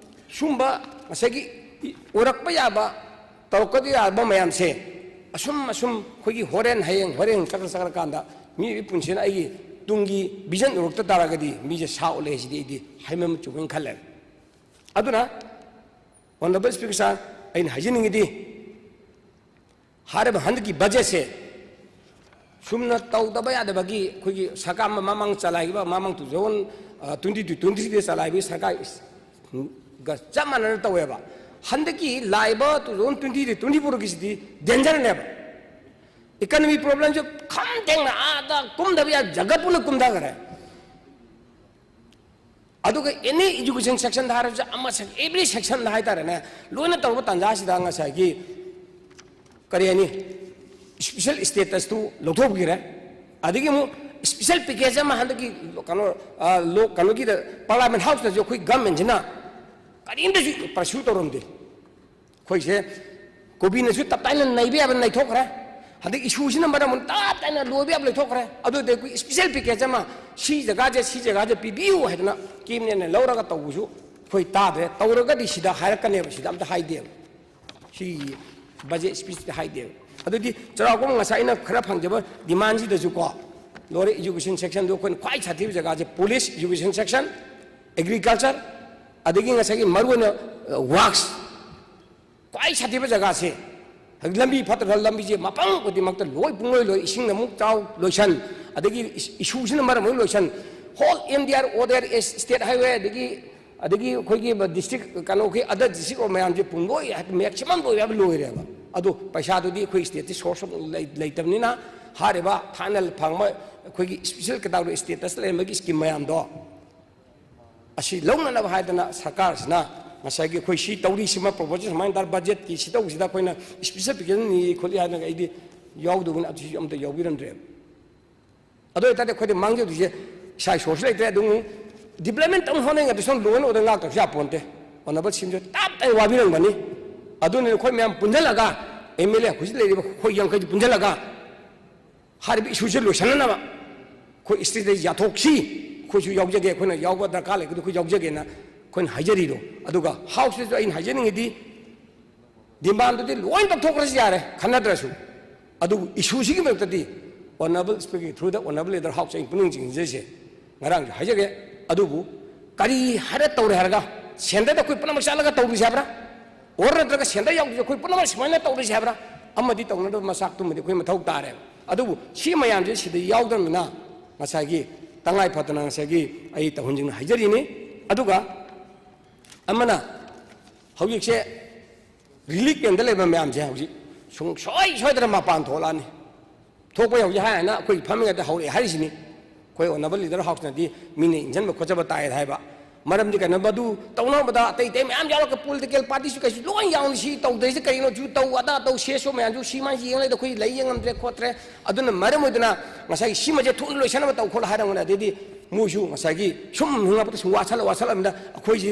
ꯁꯨꯝꯕ ꯉꯁꯥꯏꯒꯤ ꯑꯣꯏꯔꯛꯄ ꯌꯥꯕ, ꯇꯧꯔꯛꯄꯗ ꯌꯥꯕ ꯃꯌꯥꯝꯁꯦ ꯑꯁꯨꯝ ꯑꯁꯨꯝ ꯑꯩꯈꯣꯏꯒꯤ ꯍꯣꯔꯦꯟ, ꯍꯌꯦꯡ, ꯍꯣꯔꯦꯟ ꯆꯠꯈ꯭ꯔ ꯆꯠꯈ꯭ꯔꯀꯥꯟꯗ ꯃꯤꯑꯣꯏꯕꯒꯤ ꯄꯨꯟꯁꯤꯅ ꯑꯩꯒꯤ ꯇꯨꯡꯒꯤ ꯚꯤꯖꯟ ꯎꯔꯛꯇ ꯇꯥꯔꯒꯗꯤ ꯃꯤꯁꯦ ꯁꯥ ꯎꯠꯂꯦ ꯍꯥꯏꯁꯤꯗꯤ ꯑꯩꯗꯤ ꯍꯥꯏꯃꯟꯕ ꯆꯨꯝꯃꯦꯅ ꯈꯜꯂꯦ꯫ ꯑꯗꯨꯅ, ꯑꯣꯅꯔꯦꯕꯜ ꯁ꯭ꯄꯤꯀꯔ ꯁꯥꯔ, ꯑꯩꯅ ꯍꯥꯏꯖꯅꯤꯡꯉꯤꯗꯤ, ꯍꯥꯏꯔꯤꯕ ꯍꯟꯗꯛꯀꯤ ꯕꯖꯦꯠꯁꯦ ꯁꯨꯝꯅ ꯇꯧꯗꯕ ꯌꯥꯗꯕꯒꯤ, ꯑꯩꯈꯣꯏꯒꯤ ꯁꯔꯀꯥꯔ ꯑꯃ ꯃꯃꯥꯡ ꯆꯂꯥꯏꯈꯤꯕ, ꯃꯃꯥꯡ two thousand twenty to twenty three ꯗ ꯆꯂꯥꯏꯕꯒꯤ ꯁꯔꯀꯥꯔꯒ ꯆꯞ ꯃꯥꯟꯅꯅ ꯇꯧꯋꯦꯕ꯫ ꯍꯟꯗꯛꯀꯤ ꯂꯥꯛꯏꯕ two thousand twenty to twenty fourꯒꯤꯁꯤꯗꯤ ꯗꯦꯟꯖꯔꯅꯦꯕ꯫ ꯏꯀꯅꯃꯤ ꯄ꯭ꯔꯣꯕ꯭ꯂꯦꯝꯁꯦ ꯈꯝ ꯊꯦꯡꯅ ꯑꯥꯗ ꯀꯨꯝꯊꯕ ꯌꯥ, ꯖꯒꯠ ꯄꯨꯟꯅ ꯀꯨꯝꯊꯈ꯭ꯔꯦ꯫ ꯑꯗꯨꯒ ꯑꯦꯅꯤ ꯏꯖꯨꯀꯦꯁꯟ ꯁꯦꯛꯁꯟꯗ ꯍꯥꯏꯔꯁꯨ, ꯑꯃ ꯑꯦꯕ꯭ꯔꯤ ꯁꯦꯛꯁꯟꯗ ꯍꯥꯏꯇꯥꯔꯦꯅꯦ, ꯂꯣꯏꯅ ꯇꯧꯔꯕ ꯇꯥꯟꯖꯥꯁꯤꯗ ꯉꯁꯥꯏꯒꯤ ꯀꯔꯤ ꯍꯥꯏꯅꯤ, ꯏꯁꯄꯤꯁꯦꯜ ꯏꯁꯇꯦꯇꯁꯇꯨ ꯂꯧꯊꯣꯛꯄꯤꯈ꯭ꯔꯦ꯫ ꯑꯗꯒꯤ ꯑꯃꯨꯛ ꯏꯁꯄꯤꯁꯦꯜ ꯄꯦꯀꯦꯖ ꯑꯃ ꯍꯟꯗꯛꯀꯤ ꯀꯩꯅꯣ, ꯀꯩꯅꯣꯒꯤꯗ, ꯄꯥꯔꯂꯥꯃꯦꯟ ꯍꯥꯎꯁꯇꯁꯨ ꯑꯩꯈꯣꯏ ꯒꯃꯦꯟꯁꯤꯅ ꯀꯔꯤꯝꯇꯁꯨ ꯄꯔꯁꯨ ꯇꯧꯔꯝꯗꯦ꯫ ꯑꯩꯈꯣꯏꯁꯦ ꯀꯣꯕꯤꯅꯁꯨ ꯇꯞ ꯇꯥꯏꯅ ꯅꯩꯕ ꯌꯥꯕ ꯅꯩꯊꯣꯛꯈ꯭ꯔꯦ꯫ ꯍꯟꯗꯛ ꯏꯁꯨꯁꯤꯅ ꯃꯔꯝ ꯑꯣꯏꯅ ꯇꯞ ꯇꯥꯏꯅ ꯂꯣꯏꯕ ꯌꯥꯕ ꯂꯣꯏꯊꯣꯛꯈ꯭ꯔꯦ꯫ ꯑꯗꯨꯗ ꯑꯩꯈꯣꯏ ꯏꯁꯄꯤꯁꯦꯜ ꯄꯦꯀꯦꯖ ꯑꯃ, ꯁꯤ ꯖꯒꯥꯁꯦ, ꯁꯤ ꯖꯒꯥꯁꯦ ꯄꯤꯕꯤꯌꯨ ꯍꯥꯏꯗꯅ ꯀꯦꯕꯤꯅꯦꯠꯅ ꯂꯧꯔꯒ ꯇꯧꯕꯁꯨ ꯑꯩꯈꯣꯏ ꯇꯥꯗ꯭ꯔꯦ꯫ ꯇꯧꯔꯒꯗꯤ ꯁꯤꯗ ꯍꯥꯏꯔꯛꯀꯅꯦꯕ, ꯁꯤꯗ ꯑꯝꯇ ꯍꯥꯏꯗꯦꯕ꯫ ꯁꯤ ꯕꯖꯦꯠ ꯏꯁꯄꯤꯁꯇ ꯍꯥꯏꯗꯦꯕ꯫ ꯑꯗꯨꯗꯤ ꯆꯥꯎꯔꯥꯛꯄ ꯑꯃ ꯉꯁꯥꯏ ꯑꯩꯅ ꯈꯔ ꯐꯪꯖꯕ ꯗꯤꯃꯥꯟꯁꯤꯗꯁꯨꯀꯣ, ꯂꯣꯏꯔꯦ, ꯏꯖꯨꯀꯦꯁꯟ ꯁꯦꯛꯁꯟꯗꯨ ꯑꯩꯈꯣꯏꯅ ꯈ꯭ꯋꯥꯏ ꯁꯥꯊꯤꯕ ꯖꯒꯥꯁꯦ ꯄꯨꯂꯤꯁ, ꯏꯖꯨꯀꯦꯁꯟ ꯁꯦꯛꯁꯟ, ꯑꯦꯒ꯭ꯔꯤꯀꯜꯆꯔ, ꯑꯗꯒꯤ ꯉꯁꯥꯏꯒꯤ ꯃꯔꯨꯑꯣꯏꯅ ꯋꯥꯛꯁ, ꯈ꯭ꯋꯥꯏ ꯁꯥꯊꯤꯕ ꯖꯒꯥꯁꯦ꯫ ꯍꯧꯖꯤꯛ ꯂꯝꯕꯤ ꯐꯠꯇ꯭ꯔ ꯂꯝꯕꯤꯁꯦ ꯃꯐꯝ ꯈꯨꯗꯤꯡꯃꯛꯇ ꯂꯣꯏ ꯄꯨꯡꯂꯣꯏ ꯂꯣꯏ, ꯏꯁꯤꯡꯅ ꯑꯃꯨꯛ ꯆꯥꯎ ꯂꯣꯏꯁꯟ, ꯑꯗꯒꯤ ꯏꯁ-, ꯏꯁꯨꯁꯤꯅ ꯃꯔꯝ ꯑꯣꯏꯔꯒ ꯂꯣꯏꯁꯟ, whole M D R O D R S state highway, ꯑꯗꯒꯤ, ꯑꯗꯒꯤ ꯑꯩꯈꯣꯏꯒꯤ ꯗꯤꯁꯇ꯭ꯔꯤꯛ ꯀꯩꯅꯣꯒꯤ ꯑꯗꯔ ꯗꯤꯁꯇ꯭ꯔꯤꯛ ꯃꯌꯥꯝꯁꯦ ꯄꯨꯡꯂꯣꯏ ꯃꯦꯛꯁꯤꯃꯝ ꯂꯣꯏ ꯍꯥꯏꯕ ꯂꯣꯏꯔꯦꯕ꯫ ꯑꯗꯣ ꯄꯩꯁꯥꯗꯨꯗꯤ ꯑꯩꯈꯣꯏ ꯏꯁꯇꯦꯠꯇꯤ ꯁꯣꯔꯁ ꯑꯣꯐ ꯂꯩ-, ꯂꯩꯇꯕꯅꯤꯅ ꯍꯥꯏꯔꯤꯕ ꯊꯥꯏꯅ ꯐꯪꯕ ꯑꯩꯈꯣꯏꯒꯤ ꯏꯁꯄꯤꯁꯦꯜ ꯀꯦꯇꯥꯒꯣꯔꯤ ꯏꯁꯇꯦꯇꯁ ꯂꯩꯔꯝꯕꯒꯤ ꯏꯁꯀꯤꯝ ꯃꯌꯥꯝꯗꯣ ꯑꯁꯤ ꯂꯧꯅꯅꯕ ꯍꯥꯏꯗꯅ ꯁꯔꯀꯥꯔꯁꯤꯅ ꯉꯁꯥꯏꯒꯤ ꯑꯩꯈꯣꯏ ꯁꯤ ꯇꯧꯔꯤ, ꯁꯤꯃ ꯄ꯭ꯔꯣꯄꯣꯖꯦꯜ ꯁꯨꯃꯥꯏꯅ ꯇꯧꯔ, ꯕꯖꯦꯠꯀꯤ ꯁꯤ ꯇꯧꯕꯁꯤꯗ ꯑꯩꯈꯣꯏꯅ ꯏꯁꯄꯤꯁꯦꯜ ꯄꯦꯀꯦꯖ ꯅꯤ ꯈꯣꯠꯂꯤ ꯍꯥꯏꯗꯅ ꯑꯩꯗꯤ ꯌꯥꯎꯗꯕꯅꯤ, ꯑꯗꯨꯁꯨ ꯑꯝꯇ ꯌꯥꯎꯕꯤꯔꯝꯗ꯭ꯔꯦꯕ꯫ ꯑꯗꯨ ꯑꯣꯏꯇꯥꯔꯗꯤ ꯑꯩꯈꯣꯏꯗꯤ ꯃꯥꯡꯖꯗꯣꯏꯁꯦ ꯏꯁꯥ ꯁꯣꯔꯁ ꯂꯩꯇ꯭ꯔꯦ꯫ ꯑꯗꯨꯝ ꯗꯤꯕ꯭ꯂꯞꯃꯦꯟ ꯇꯧꯅ ꯍꯣꯠꯅꯔꯤꯉꯩꯗ ꯁꯣꯝ ꯂꯣꯏꯅ ꯑꯣꯏꯗ ꯉꯥꯛꯇꯕꯁꯨ ꯌꯥꯄꯣꯟꯇꯦ꯫ ꯑꯣꯅꯔꯦꯕꯜ ꯁꯤꯝꯁꯨ ꯇꯞ ꯇꯥꯏ ꯋꯥꯕꯤꯔꯝꯒꯅꯤ꯫ ꯑꯗꯨꯅ ꯑꯩꯈꯣꯏ ꯃꯌꯥꯝ ꯄꯨꯟꯁꯤꯜꯂꯒ, ꯑꯦꯝ ꯑꯦꯜ ꯑꯦ ꯍꯧꯖꯤꯛ ꯂꯩꯔꯤꯕ ꯑꯩꯈꯣꯏ ꯌꯥꯡꯈꯩꯗꯨ ꯄꯨꯟꯁꯤꯜꯂꯒ ꯍꯥꯏꯔꯤꯕ ꯏꯁꯨꯁꯦ ꯂꯣꯏꯁꯤꯟꯅꯅꯕ ꯑꯩꯈꯣꯏ ꯏꯁꯇꯦꯠꯇ ꯌꯥꯊꯣꯛꯁꯤ꯫ ꯑꯩꯈꯣꯏꯁꯨ ꯌꯥꯎꯖꯒꯦ, ꯑꯩꯈꯣꯏꯅ ꯌꯥꯎꯕ ꯗꯔꯀꯥꯔ ꯂꯩꯕꯗꯨ ꯑꯩꯈꯣꯏ ꯌꯥꯎꯖꯒꯦꯅ ꯑꯩꯈꯣꯏꯅ ꯍꯥꯏꯖꯔꯤꯗꯣ꯫ ꯑꯗꯨꯒ ꯍꯥꯎꯁꯇꯁꯨ ꯑꯩꯅ ꯍꯥꯏꯖꯅꯤꯡꯉꯤꯗꯤ, ꯗꯤꯃꯥꯟꯗꯨꯗꯤ ꯂꯣꯏ ꯇꯧꯊꯣꯛꯈ꯭ꯔꯁꯨ ꯌꯥꯔꯦ, ꯈꯟꯅꯗ꯭ꯔꯁꯨ, ꯑꯗꯨꯕꯨ ꯏꯁꯨꯁꯤꯒꯤ ꯃꯔꯛꯇꯗꯤ ꯑꯣꯅꯔꯦꯕꯜ ꯁ꯭ꯄꯤꯀꯔꯒꯤ ꯊ꯭ꯔꯨꯗ ꯑꯣꯅꯔꯦꯕꯜ ꯂꯤꯗꯔ ꯍꯥꯎꯁ ꯑꯩꯅ ꯄꯨꯛꯅꯤꯡ ꯆꯤꯡꯁꯤꯟꯖꯔꯤꯁꯦ, ꯉꯔꯥꯡꯁꯨ ꯍꯥꯏꯖꯒꯦ꯫ ꯑꯗꯨꯕꯨ ꯀꯔꯤ ꯍꯥꯏꯔ ꯇꯧꯔꯦ ꯍꯥꯏꯔꯒ, ꯁꯦꯟꯇꯔꯗ ꯑꯩꯈꯣꯏ ꯄꯨꯝꯅꯃꯛ ꯆꯠꯂꯒ ꯇꯧꯔꯨꯁꯦ ꯍꯥꯏꯕ꯭ꯔꯥ? ꯑꯣꯔ ꯅꯠꯇ꯭ꯔꯒ ꯁꯦꯟꯇꯔ ꯌꯥꯎꯗ꯭ꯔꯁꯨ ꯑꯩꯈꯣꯏ ꯄꯨꯝꯅꯃꯛ ꯁꯨꯃꯥꯏꯅ ꯇꯧꯔꯨꯁꯦ ꯍꯥꯏꯕ꯭ꯔꯥ? ꯑꯃꯗꯤ ꯇꯧꯅꯅꯕ ꯃꯆꯥꯛꯇꯨꯃꯗꯤ ꯑꯩꯈꯣꯏ ꯃꯊꯧ ꯇꯥꯔꯦ꯫ ꯑꯗꯨꯕꯨ ꯁꯤ ꯃꯌꯥꯝꯁꯦ ꯁꯤꯗ ꯌꯥꯎꯗ꯭ꯔꯕꯅꯤꯅ ꯉꯁꯥꯏꯒꯤ ꯇꯉꯥꯏ ꯐꯗꯅ ꯉꯁꯥꯏꯒꯤ ꯑꯩ ꯇꯧꯍꯟꯁꯤꯡꯅ ꯍꯥꯏꯖꯔꯤꯅꯤ꯫ ꯑꯗꯨꯒ ꯑꯃꯅ ꯍꯧꯖꯤꯛꯁꯦ ꯔꯤꯂꯤꯐ ꯀꯦꯝꯗ ꯂꯩꯕ ꯃꯌꯥꯝꯁꯦ ꯍꯧꯖꯤꯛ ꯁꯨꯡꯁꯣꯏ ꯁꯣꯏꯗꯅ ꯃꯄꯥꯟ ꯊꯣꯛꯂꯛꯑꯅꯤ꯫ ꯊꯣꯛꯄ ꯍꯧꯖꯤꯛ ꯍꯥꯏ ꯍꯥꯏꯅ ꯑꯩꯈꯣꯏ ꯐꯝꯃꯤꯉꯩꯗ ꯍꯧꯔꯛꯑꯦ ꯍꯥꯏꯔꯤꯁꯤꯅꯤ꯫ ꯑꯩꯈꯣꯏ ꯑꯣꯅꯕꯜ ꯂꯤꯗꯔ ꯍꯥꯎꯁꯅꯗꯤ ꯃꯤꯅ ꯏꯟꯁꯤꯟꯕ ꯈꯣꯠꯆꯕ ꯇꯥꯏ ꯍꯥꯏꯕ꯫ ꯃꯔꯝꯗꯤ ꯀꯩꯅꯣ, ꯃꯗꯨ ꯇꯧꯅꯕꯗ ꯑꯇꯩ ꯑꯇꯩ ꯃꯌꯥꯝ ꯌꯥꯎꯔꯛꯀ, ꯄꯣꯂꯤꯇꯤꯀꯦꯜ ꯄꯥꯔꯇꯤꯁꯨ ꯀꯩꯁꯨ ꯂꯣꯏ ꯌꯥꯎꯅꯤ꯫ ꯁꯤ ꯇꯧꯗ꯭ꯔꯤꯁꯦ ꯀꯔꯤꯅꯣ, ꯁꯨ ꯇꯧ, ꯑꯗꯥ ꯇꯧ, ꯁꯦꯁꯣ ꯃꯌꯥꯝꯁꯨ ꯁꯤ ꯃꯥꯏꯁꯤ ꯌꯦꯡꯂꯩꯗ ꯑꯩꯈꯣꯏ ꯂꯩ ꯌꯦꯡꯉꯝꯗ꯭ꯔꯦ ꯈꯣꯠꯇ꯭ꯔꯦ꯫ ꯑꯗꯨꯅ ꯃꯔꯝ ꯑꯣꯏꯗꯅ ꯉꯁꯥꯏꯒꯤ ꯁꯤꯃꯁꯦ ꯊꯨꯅ ꯂꯣꯏꯁꯟꯅꯕ ꯇꯧ ꯈꯣꯠꯂꯣ ꯍꯥꯏꯔꯝꯒꯅꯤ꯫ ꯑꯗꯩꯗꯤ ꯃꯣꯏꯁꯨ ꯉꯁꯥꯏꯒꯤ ꯁꯨꯝ ꯍꯤꯡꯉꯛꯄꯗ ꯁꯨꯝ ꯋꯥꯁꯜꯂ ꯋꯥꯁꯜꯂꯕꯅꯤꯅ ꯑꯩꯈꯣꯏꯁꯤ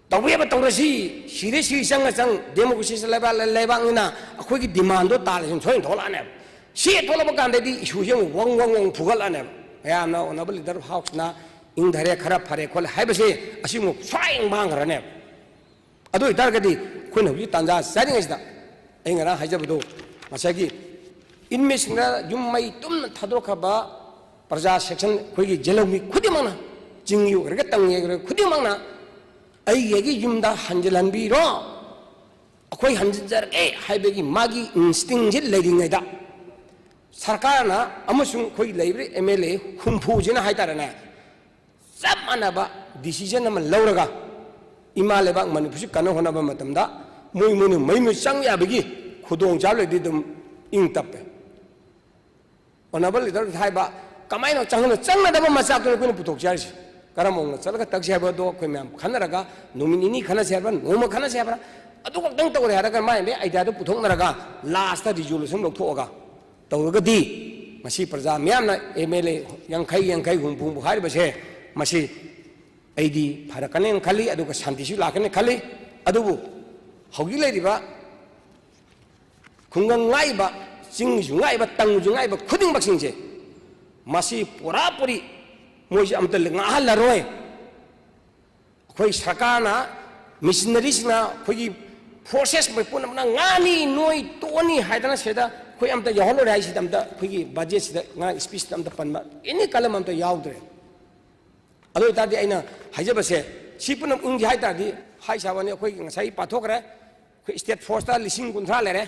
ꯇꯧꯕ ꯌꯥꯕ ꯇꯧꯔꯁꯤ, ꯁꯤꯗꯩ ꯁꯤ ꯆꯪꯉ ꯆꯪ, ꯗꯦꯃꯣꯀ꯭ꯔꯦꯁꯤ ꯂꯩꯕꯥꯛ, ꯂꯩꯕꯥꯛꯅꯤꯅ ꯑꯩꯈꯣꯏꯒꯤ ꯗꯤꯃꯥꯟꯗꯣ ꯇꯥꯜꯂꯁꯤ ꯁꯣꯏꯅ ꯊꯣꯛꯂꯛꯑꯅꯦꯕ꯫ ꯁꯤ ꯊꯣꯛꯂꯛꯄ ꯀꯥꯟꯗꯗꯤ ꯏꯁꯨꯁꯦ ꯑꯃꯨꯛ ꯋꯪ ꯋꯪ ꯋꯪ ꯐꯨꯒꯠꯂꯛꯑꯅꯦꯕ꯫ ꯃꯌꯥꯝꯅ ꯑꯣꯅꯕꯜ ꯂꯤꯗꯔ ꯍꯥꯎꯁꯅ ꯏꯪꯊꯔꯦ, ꯈꯔ ꯐꯔꯦ ꯈꯣꯠꯂꯦ ꯍꯥꯏꯕꯁꯦ ꯑꯁꯤꯃꯨꯛ ꯁ꯭ꯋꯥꯏ ꯃꯥꯡꯈ꯭ꯔꯅꯦꯕ꯫ ꯑꯗꯨ ꯑꯣꯏꯇꯥꯔꯒꯗꯤ ꯑꯩꯈꯣꯏꯅ ꯍꯧꯖꯤꯛ ꯇꯥꯟꯖꯥ ꯆꯥꯔꯤꯉꯩꯁꯤꯗ ꯑꯩ ꯉꯔꯥꯡ ꯍꯥꯏꯖꯕꯗꯣ, ꯉꯁꯥꯏꯒꯤ ꯏꯟꯃꯦꯠꯁꯤꯡꯗ ꯌꯨꯝ ꯃꯩ ꯇꯨꯝꯅ ꯊꯥꯗꯣꯛꯈ꯭ꯔꯕ ꯄ꯭ꯔꯖꯥ ꯁꯦꯛꯁꯟ ꯑꯩꯈꯣꯏꯒꯤ ꯖꯦꯜꯍꯧꯃꯤ ꯈꯨꯗꯤꯡꯃꯛꯅ, ꯆꯤꯡꯒꯤ ꯑꯣꯏꯒꯦꯔꯥ ꯇꯝꯒꯤ ꯑꯣꯏꯒꯦꯔꯥ ꯈꯨꯗꯤꯡꯃꯛꯅ ꯑꯩꯒꯤ ꯑꯩꯒꯤ ꯌꯨꯝꯗ ꯍꯟꯖꯤꯜꯍꯟꯕꯤꯔꯣ, ꯑꯩꯈꯣꯏ ꯍꯟꯖꯤꯟꯖꯔꯒꯦ ꯍꯥꯏꯕꯒꯤ ꯃꯥꯒꯤ ꯏꯟꯁꯇꯤꯡꯁꯤ ꯂꯩꯔꯤꯉꯩꯗ ꯁꯔꯀꯥꯔꯅ ꯑꯃꯁꯨꯡ ꯑꯩꯈꯣꯏ ꯂꯩꯔꯤꯕ ꯑꯦꯝ ꯑꯦꯜ ꯑꯦ ꯍꯨꯝꯐꯨꯁꯤꯅ ꯍꯥꯏꯇꯥꯔꯦꯅꯦ, ꯆꯞ ꯃꯥꯟꯅꯕ ꯗꯤꯁꯤꯖꯟ ꯑꯃ ꯂꯧꯔꯒ ꯏꯃꯥ ꯂꯩꯕꯥꯛ ꯃꯅꯤꯄꯨꯔꯁꯤ ꯀꯟꯅ ꯍꯣꯠꯅꯕ ꯃꯇꯝꯗ ꯃꯣꯏ ꯃꯣꯏꯅ ꯃꯌꯨꯝꯗ ꯆꯪ ꯌꯥꯕꯒꯤ ꯈꯨꯗꯣꯡꯆꯥꯕ ꯂꯩꯔꯗꯤ ꯑꯗꯨꯝ ꯏꯪ ꯇꯞꯄꯦ꯫ ꯑꯣꯅꯔꯦꯕꯜ ꯂꯤꯗꯔ ꯍꯥꯏꯕ ꯀꯃꯥꯏꯅ ꯆꯪꯍꯟꯅ ꯆꯪꯒꯗꯕ ꯃꯆꯥꯛꯇꯨꯅ ꯑꯩꯈꯣꯏꯅ ꯄꯨꯊꯣꯛꯆꯦ ꯍꯥꯏꯔꯤꯁꯦ꯫ ꯀꯔꯝꯕ ꯃꯑꯣꯡꯗ ꯆꯠꯂꯒ ꯇꯛꯁꯦ ꯍꯥꯏꯕꯗꯣ ꯑꯩꯈꯣꯏ ꯃꯌꯥꯝ ꯈꯟꯅꯔꯒ ꯅꯨꯃꯤꯠ ꯅꯤꯅꯤ ꯈꯟꯅꯁꯦ ꯍꯥꯏꯕ꯭ꯔꯥ, ꯅꯣꯡꯃ ꯈꯟꯅꯁꯦ ꯍꯥꯏꯕ꯭ꯔꯥ, ꯑꯗꯨ ꯈꯛꯇꯪ ꯇꯧꯔꯦ ꯍꯥꯏꯔꯒ ꯃꯥꯏ ꯃꯥꯏ ꯑꯥꯏꯗꯤꯌꯥꯗꯨ ꯄꯨꯊꯣꯛꯅꯔꯒ ꯂꯥꯁꯇ ꯔꯤꯖꯣꯂꯨꯁꯟ ꯂꯧꯊꯣꯛꯑꯒ ꯇꯧꯔꯒꯗꯤ ꯉꯁꯤ ꯄ꯭ꯔꯖꯥ ꯃꯤꯌꯥꯝꯅ ꯑꯦꯝ ꯑꯦꯜ ꯑꯦ ꯌꯥꯡꯈꯩ, ꯌꯥꯡꯈꯩ, ꯍꯨꯝꯐꯨ, ꯍꯨꯝꯐꯨ ꯍꯥꯏꯔꯤꯕꯁꯦ ꯃꯁꯤ ꯑꯩꯗꯤ ꯐꯔꯛꯀꯅꯦꯅ ꯈꯜꯂꯤ, ꯑꯗꯨꯒ ꯁꯥꯟꯇꯤꯁꯨ ꯂꯥꯛꯀꯅꯤ ꯈꯜꯂꯤ꯫ ꯑꯗꯨꯕꯨ ꯍꯧꯖꯤꯛ ꯂꯩꯔꯤꯕ ꯈꯨꯡꯒꯪ ꯉꯥꯛꯏꯕ, ꯆꯤꯡꯒꯤꯁꯨ ꯉꯥꯛꯏꯕ, ꯇꯝꯒꯤꯁꯨ ꯉꯥꯛꯏꯕ ꯈꯨꯗꯤꯡꯃꯛꯁꯤꯡꯁꯦ ꯃꯁꯤ ꯄꯨꯔꯥ ꯄꯨꯔꯤ ꯃꯣꯏꯁꯦ ꯑꯝꯇ ꯉꯥꯛꯍꯜꯂꯔꯣꯏ꯫ ꯑꯩꯈꯣꯏ ꯁꯔꯀꯥꯔꯅ, ꯃꯤꯁꯤꯅꯔꯤꯁꯤꯡꯅ ꯑꯩꯈꯣꯏꯒꯤ ꯐꯣꯔꯁꯦꯁ ꯄꯨꯝꯅꯃꯛꯅ ꯉꯥꯅꯤ, ꯅꯣꯏ ꯇꯣꯛꯑꯅꯤ ꯍꯥꯏꯗꯅ ꯁꯤꯗ ꯑꯩꯈꯣꯏ ꯑꯝꯇ ꯌꯥꯎꯍꯜꯂꯔꯣꯏ ꯍꯥꯏꯁꯤꯗ ꯑꯝꯇ ꯑꯩꯈꯣꯏꯒꯤ ꯕꯖꯦꯠꯁꯤꯗ ꯉꯔꯥꯡ ꯁ꯭ꯄꯤꯆꯇ ꯑꯝꯇ ꯄꯟꯕ ꯑꯦꯅꯤ ꯀꯂꯝ ꯑꯝꯇ ꯌꯥꯎꯗ꯭ꯔꯦ꯫ ꯑꯗꯨ ꯑꯣꯏꯇꯥꯔꯗꯤ ꯑꯩꯅ ꯍꯥꯏꯖꯕꯁꯦ ꯁꯤ ꯄꯨꯝꯅꯃꯛ ꯏꯪꯒꯦ ꯍꯥꯏ ꯇꯥꯔꯗꯤ ꯍꯥꯏ ꯁꯥꯕꯅꯤ, ꯑꯩꯈꯣꯏꯒꯤ ꯉꯁꯥꯏ ꯄꯥꯊꯣꯛꯈ꯭ꯔꯦ꯫ ꯑꯩꯈꯣꯏ ꯁ꯭ꯇꯦꯠ ꯐꯣꯔꯁꯇ ꯂꯤꯁꯤꯡ ꯀꯨꯟꯊ꯭ꯔꯥ ꯂꯩꯔꯦ,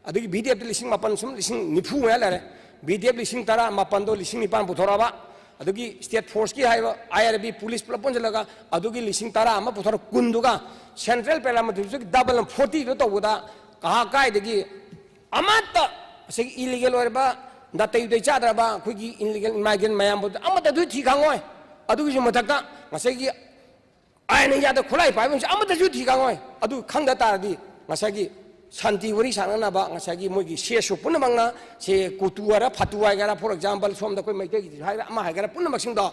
ꯑꯗꯒꯤ ꯚꯤ ꯗꯤ ꯑꯦꯐꯇ ꯂꯤꯁꯤꯡ ꯃꯥꯄꯟ, ꯁꯨꯝ ꯂꯤꯁꯤꯡ ꯅꯤꯐꯨ ꯃꯌꯥ ꯂꯩꯔꯦ꯫ ꯚꯤ ꯗꯤ ꯑꯦꯐ ꯂꯤꯁꯤꯡ ꯇꯔꯥ ꯃꯥꯄꯟꯗꯣ ꯂꯤꯁꯤꯡ ꯅꯤꯄꯥꯟ ꯄꯨꯊꯣꯔꯛꯑꯕ, ꯑꯗꯒꯤ ꯁ꯭ꯇꯦꯠ ꯐꯣꯔꯁꯀꯤ ꯍꯥꯏꯕ ꯑꯥꯏ ꯑꯥꯔ ꯕꯤ, ꯄꯨꯂꯤꯁ ꯄꯨꯂꯞ ꯄꯨꯟꯁꯤꯜꯂꯒ ꯑꯗꯨꯒꯤ ꯂꯤꯁꯤꯡ ꯇꯔꯥ ꯑꯃ ꯄꯨꯊꯣꯔꯛ ꯀꯨꯟꯗꯨꯒ ꯁꯦꯟꯇ꯭ꯔꯦꯜ ꯄꯦꯔꯥꯃꯤꯂꯤꯇꯔꯤꯒꯤ ꯗꯕꯜ ꯑꯃ ꯐꯣꯔꯇꯤꯗꯣ ꯇꯧꯕꯗ ꯀꯍꯥ ꯀꯥꯏꯗꯒꯤ ꯑꯃꯠꯇ ꯉꯁꯥꯏꯒꯤ ꯏꯂꯤꯒꯦꯜ ꯑꯣꯏꯔꯕ ꯅꯥꯇꯩ ꯎꯇꯩ ꯆꯥꯗ꯭ꯔꯕ ꯑꯩꯈꯣꯏꯒꯤ ꯏꯂꯤꯒꯦꯜ ꯏꯃꯥꯏꯒ꯭ꯔꯦꯟ ꯃꯌꯥꯝꯕꯨ ꯑꯃꯠꯇꯁꯨ ꯊꯤ ꯈꯪꯉꯣꯏ꯫ ꯑꯗꯨꯒꯤꯁꯨ ꯃꯊꯛꯇ ꯉꯁꯥꯏꯒꯤ ꯑꯥꯏꯟꯅ ꯌꯥꯗ ꯈꯨꯠꯂꯥꯏ ꯄꯥꯏꯕ ꯑꯃꯁꯨ ꯑꯃꯠꯇꯁꯨ ꯊꯤ ꯈꯪꯉꯣꯏ꯫ ꯑꯗꯨ ꯈꯪꯗ ꯇꯥꯔꯗꯤ ꯉꯁꯥꯏꯒꯤ ꯁꯥꯟꯇꯤ ꯋꯥꯔꯤ ꯁꯥꯟꯅꯅꯕ ꯉꯁꯥꯏꯒꯤ ꯃꯣꯏꯒꯤ ꯁꯤ ꯑꯦꯁ ꯑꯣ ꯄꯨꯝꯅꯃꯛꯅ, ꯁꯦ ꯀꯨꯇꯨ ꯍꯥꯏꯔ, ꯐꯥꯇꯨ ꯍꯥꯏꯒꯦꯔꯥ, for example, ꯁꯣꯝꯗ ꯑꯩꯈꯣꯏ ꯃꯩꯇꯩꯒꯤ ꯍꯥꯏꯒꯦꯔꯥ, ꯑꯃ ꯍꯥꯏꯒꯦꯔꯥ, ꯄꯨꯝꯅꯃꯛꯁꯤꯡꯗꯣ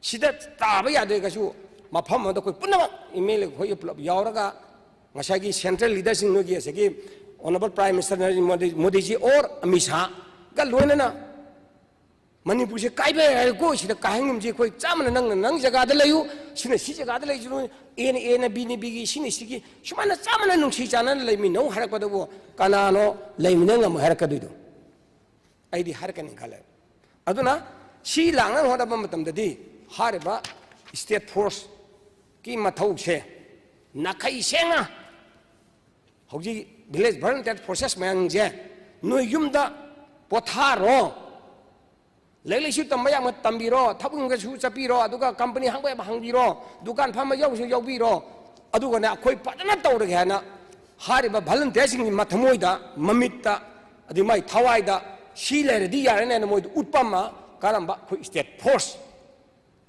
ꯁꯤꯗ ꯇꯥꯕ ꯌꯥꯗ꯭ꯔꯒꯁꯨ ꯃꯐꯝ ꯑꯃꯗ ꯑꯩꯈꯣꯏ ꯄꯨꯝꯅꯃꯛ ꯑꯦꯝ ꯑꯦꯜ ꯑꯦ ꯑꯩꯈꯣꯏ ꯄꯨꯂꯞ ꯌꯥꯎꯔꯒ ꯉꯁꯥꯏꯒꯤ central leaderꯁꯤꯡ ꯅꯣꯏꯒꯤ ꯉꯁꯥꯏꯒꯤ Honourable Prime Minister Narendra Modi, ꯃꯣꯗꯤꯖꯤ or Amit ꯁꯥꯍꯒ ꯂꯣꯏꯅꯅ ꯃꯅꯤꯄꯨꯔꯁꯦ ꯀꯥꯏꯕ ꯌꯥꯏꯀꯣ, ꯁꯤꯗ ꯀꯥꯏꯍꯟꯒꯨꯝꯁꯤ꯫ ꯑꯩꯈꯣꯏ ꯆꯞ ꯃꯥꯟꯅ, ꯅꯪꯅ ꯅꯪ ꯖꯒꯥꯗ ꯂꯩꯌꯨ, ꯁꯤꯅ ꯁꯤ ꯖꯒꯥꯗ ꯂꯩꯁꯅꯨ, ꯑꯦꯅ ꯑꯦꯅ, ꯕꯤꯅ ꯕꯤꯒꯤ, ꯁꯤꯅ ꯁꯤꯒꯤ, ꯁꯨꯃꯥꯏꯅ ꯆꯞ ꯃꯥꯟꯅ ꯅꯨꯡꯁꯤ ꯆꯥꯟꯅꯅ ꯂꯩꯃꯤꯟꯅꯧ ꯍꯥꯏꯔꯛꯄꯗꯕꯨ ꯀꯅꯥꯅꯣ ꯂꯩꯃꯤꯟꯅ ꯉꯝꯃꯣꯏ ꯍꯥꯏꯔꯛꯀꯗꯣꯏꯗꯣ? ꯑꯩꯗꯤ ꯍꯥꯏꯔꯛꯀꯅꯤ ꯈꯜꯂꯦ꯫ ꯑꯗꯨꯅ ꯁꯤ ꯂꯥꯛꯅꯕ ꯍꯣꯠꯅꯕ ꯃꯇꯝꯗꯗꯤ ꯍꯥꯏꯔꯤꯕ state forceꯀꯤ ꯃꯊꯧꯁꯦ ꯅꯥꯈꯩ ꯁꯦꯡꯅ ꯍꯧꯖꯤꯛ village volunteer forces ꯃꯌꯥꯝꯁꯦ ꯅꯣꯏ ꯌꯨꯝꯗ ꯄꯣꯊꯥꯔꯣ, ꯂꯥꯏꯔꯤꯛ ꯂꯥꯏꯁꯨ ꯇꯝꯕ ꯌꯥꯕ ꯇꯝꯕꯤꯔꯣ, ꯊꯕꯛ ꯏꯪꯈꯥꯡ ꯁꯨ ꯆꯠꯄꯤꯔꯣ, ꯑꯗꯨꯒ company ꯍꯥꯡꯕ ꯌꯥꯕ ꯍꯥꯡꯕꯤꯔꯣ, ꯗꯨꯀꯥꯟ ꯐꯝꯕ ꯌꯥꯎꯁꯨ ꯌꯥꯎꯕꯤꯔꯣ꯫ ꯑꯗꯨꯒꯅꯦ ꯑꯩꯈꯣꯏ ꯐꯖꯅ ꯇꯧꯔꯒꯦ ꯍꯥꯏꯅ ꯍꯥꯏꯔꯤꯕ volunteerꯁꯤꯡꯒꯤ ꯃꯊꯃꯣꯏꯗ, ꯃꯃꯤꯠꯇ, ꯑꯗꯩ ꯃꯥꯏ ꯊꯋꯥꯏꯗ ꯁꯤ ꯂꯩꯔꯗꯤ ꯌꯥꯔꯦꯅꯦꯅ ꯃꯣꯏꯗ ꯎꯠꯄ ꯑꯃ, ꯀꯔꯝꯕ ꯑꯩꯈꯣꯏ state force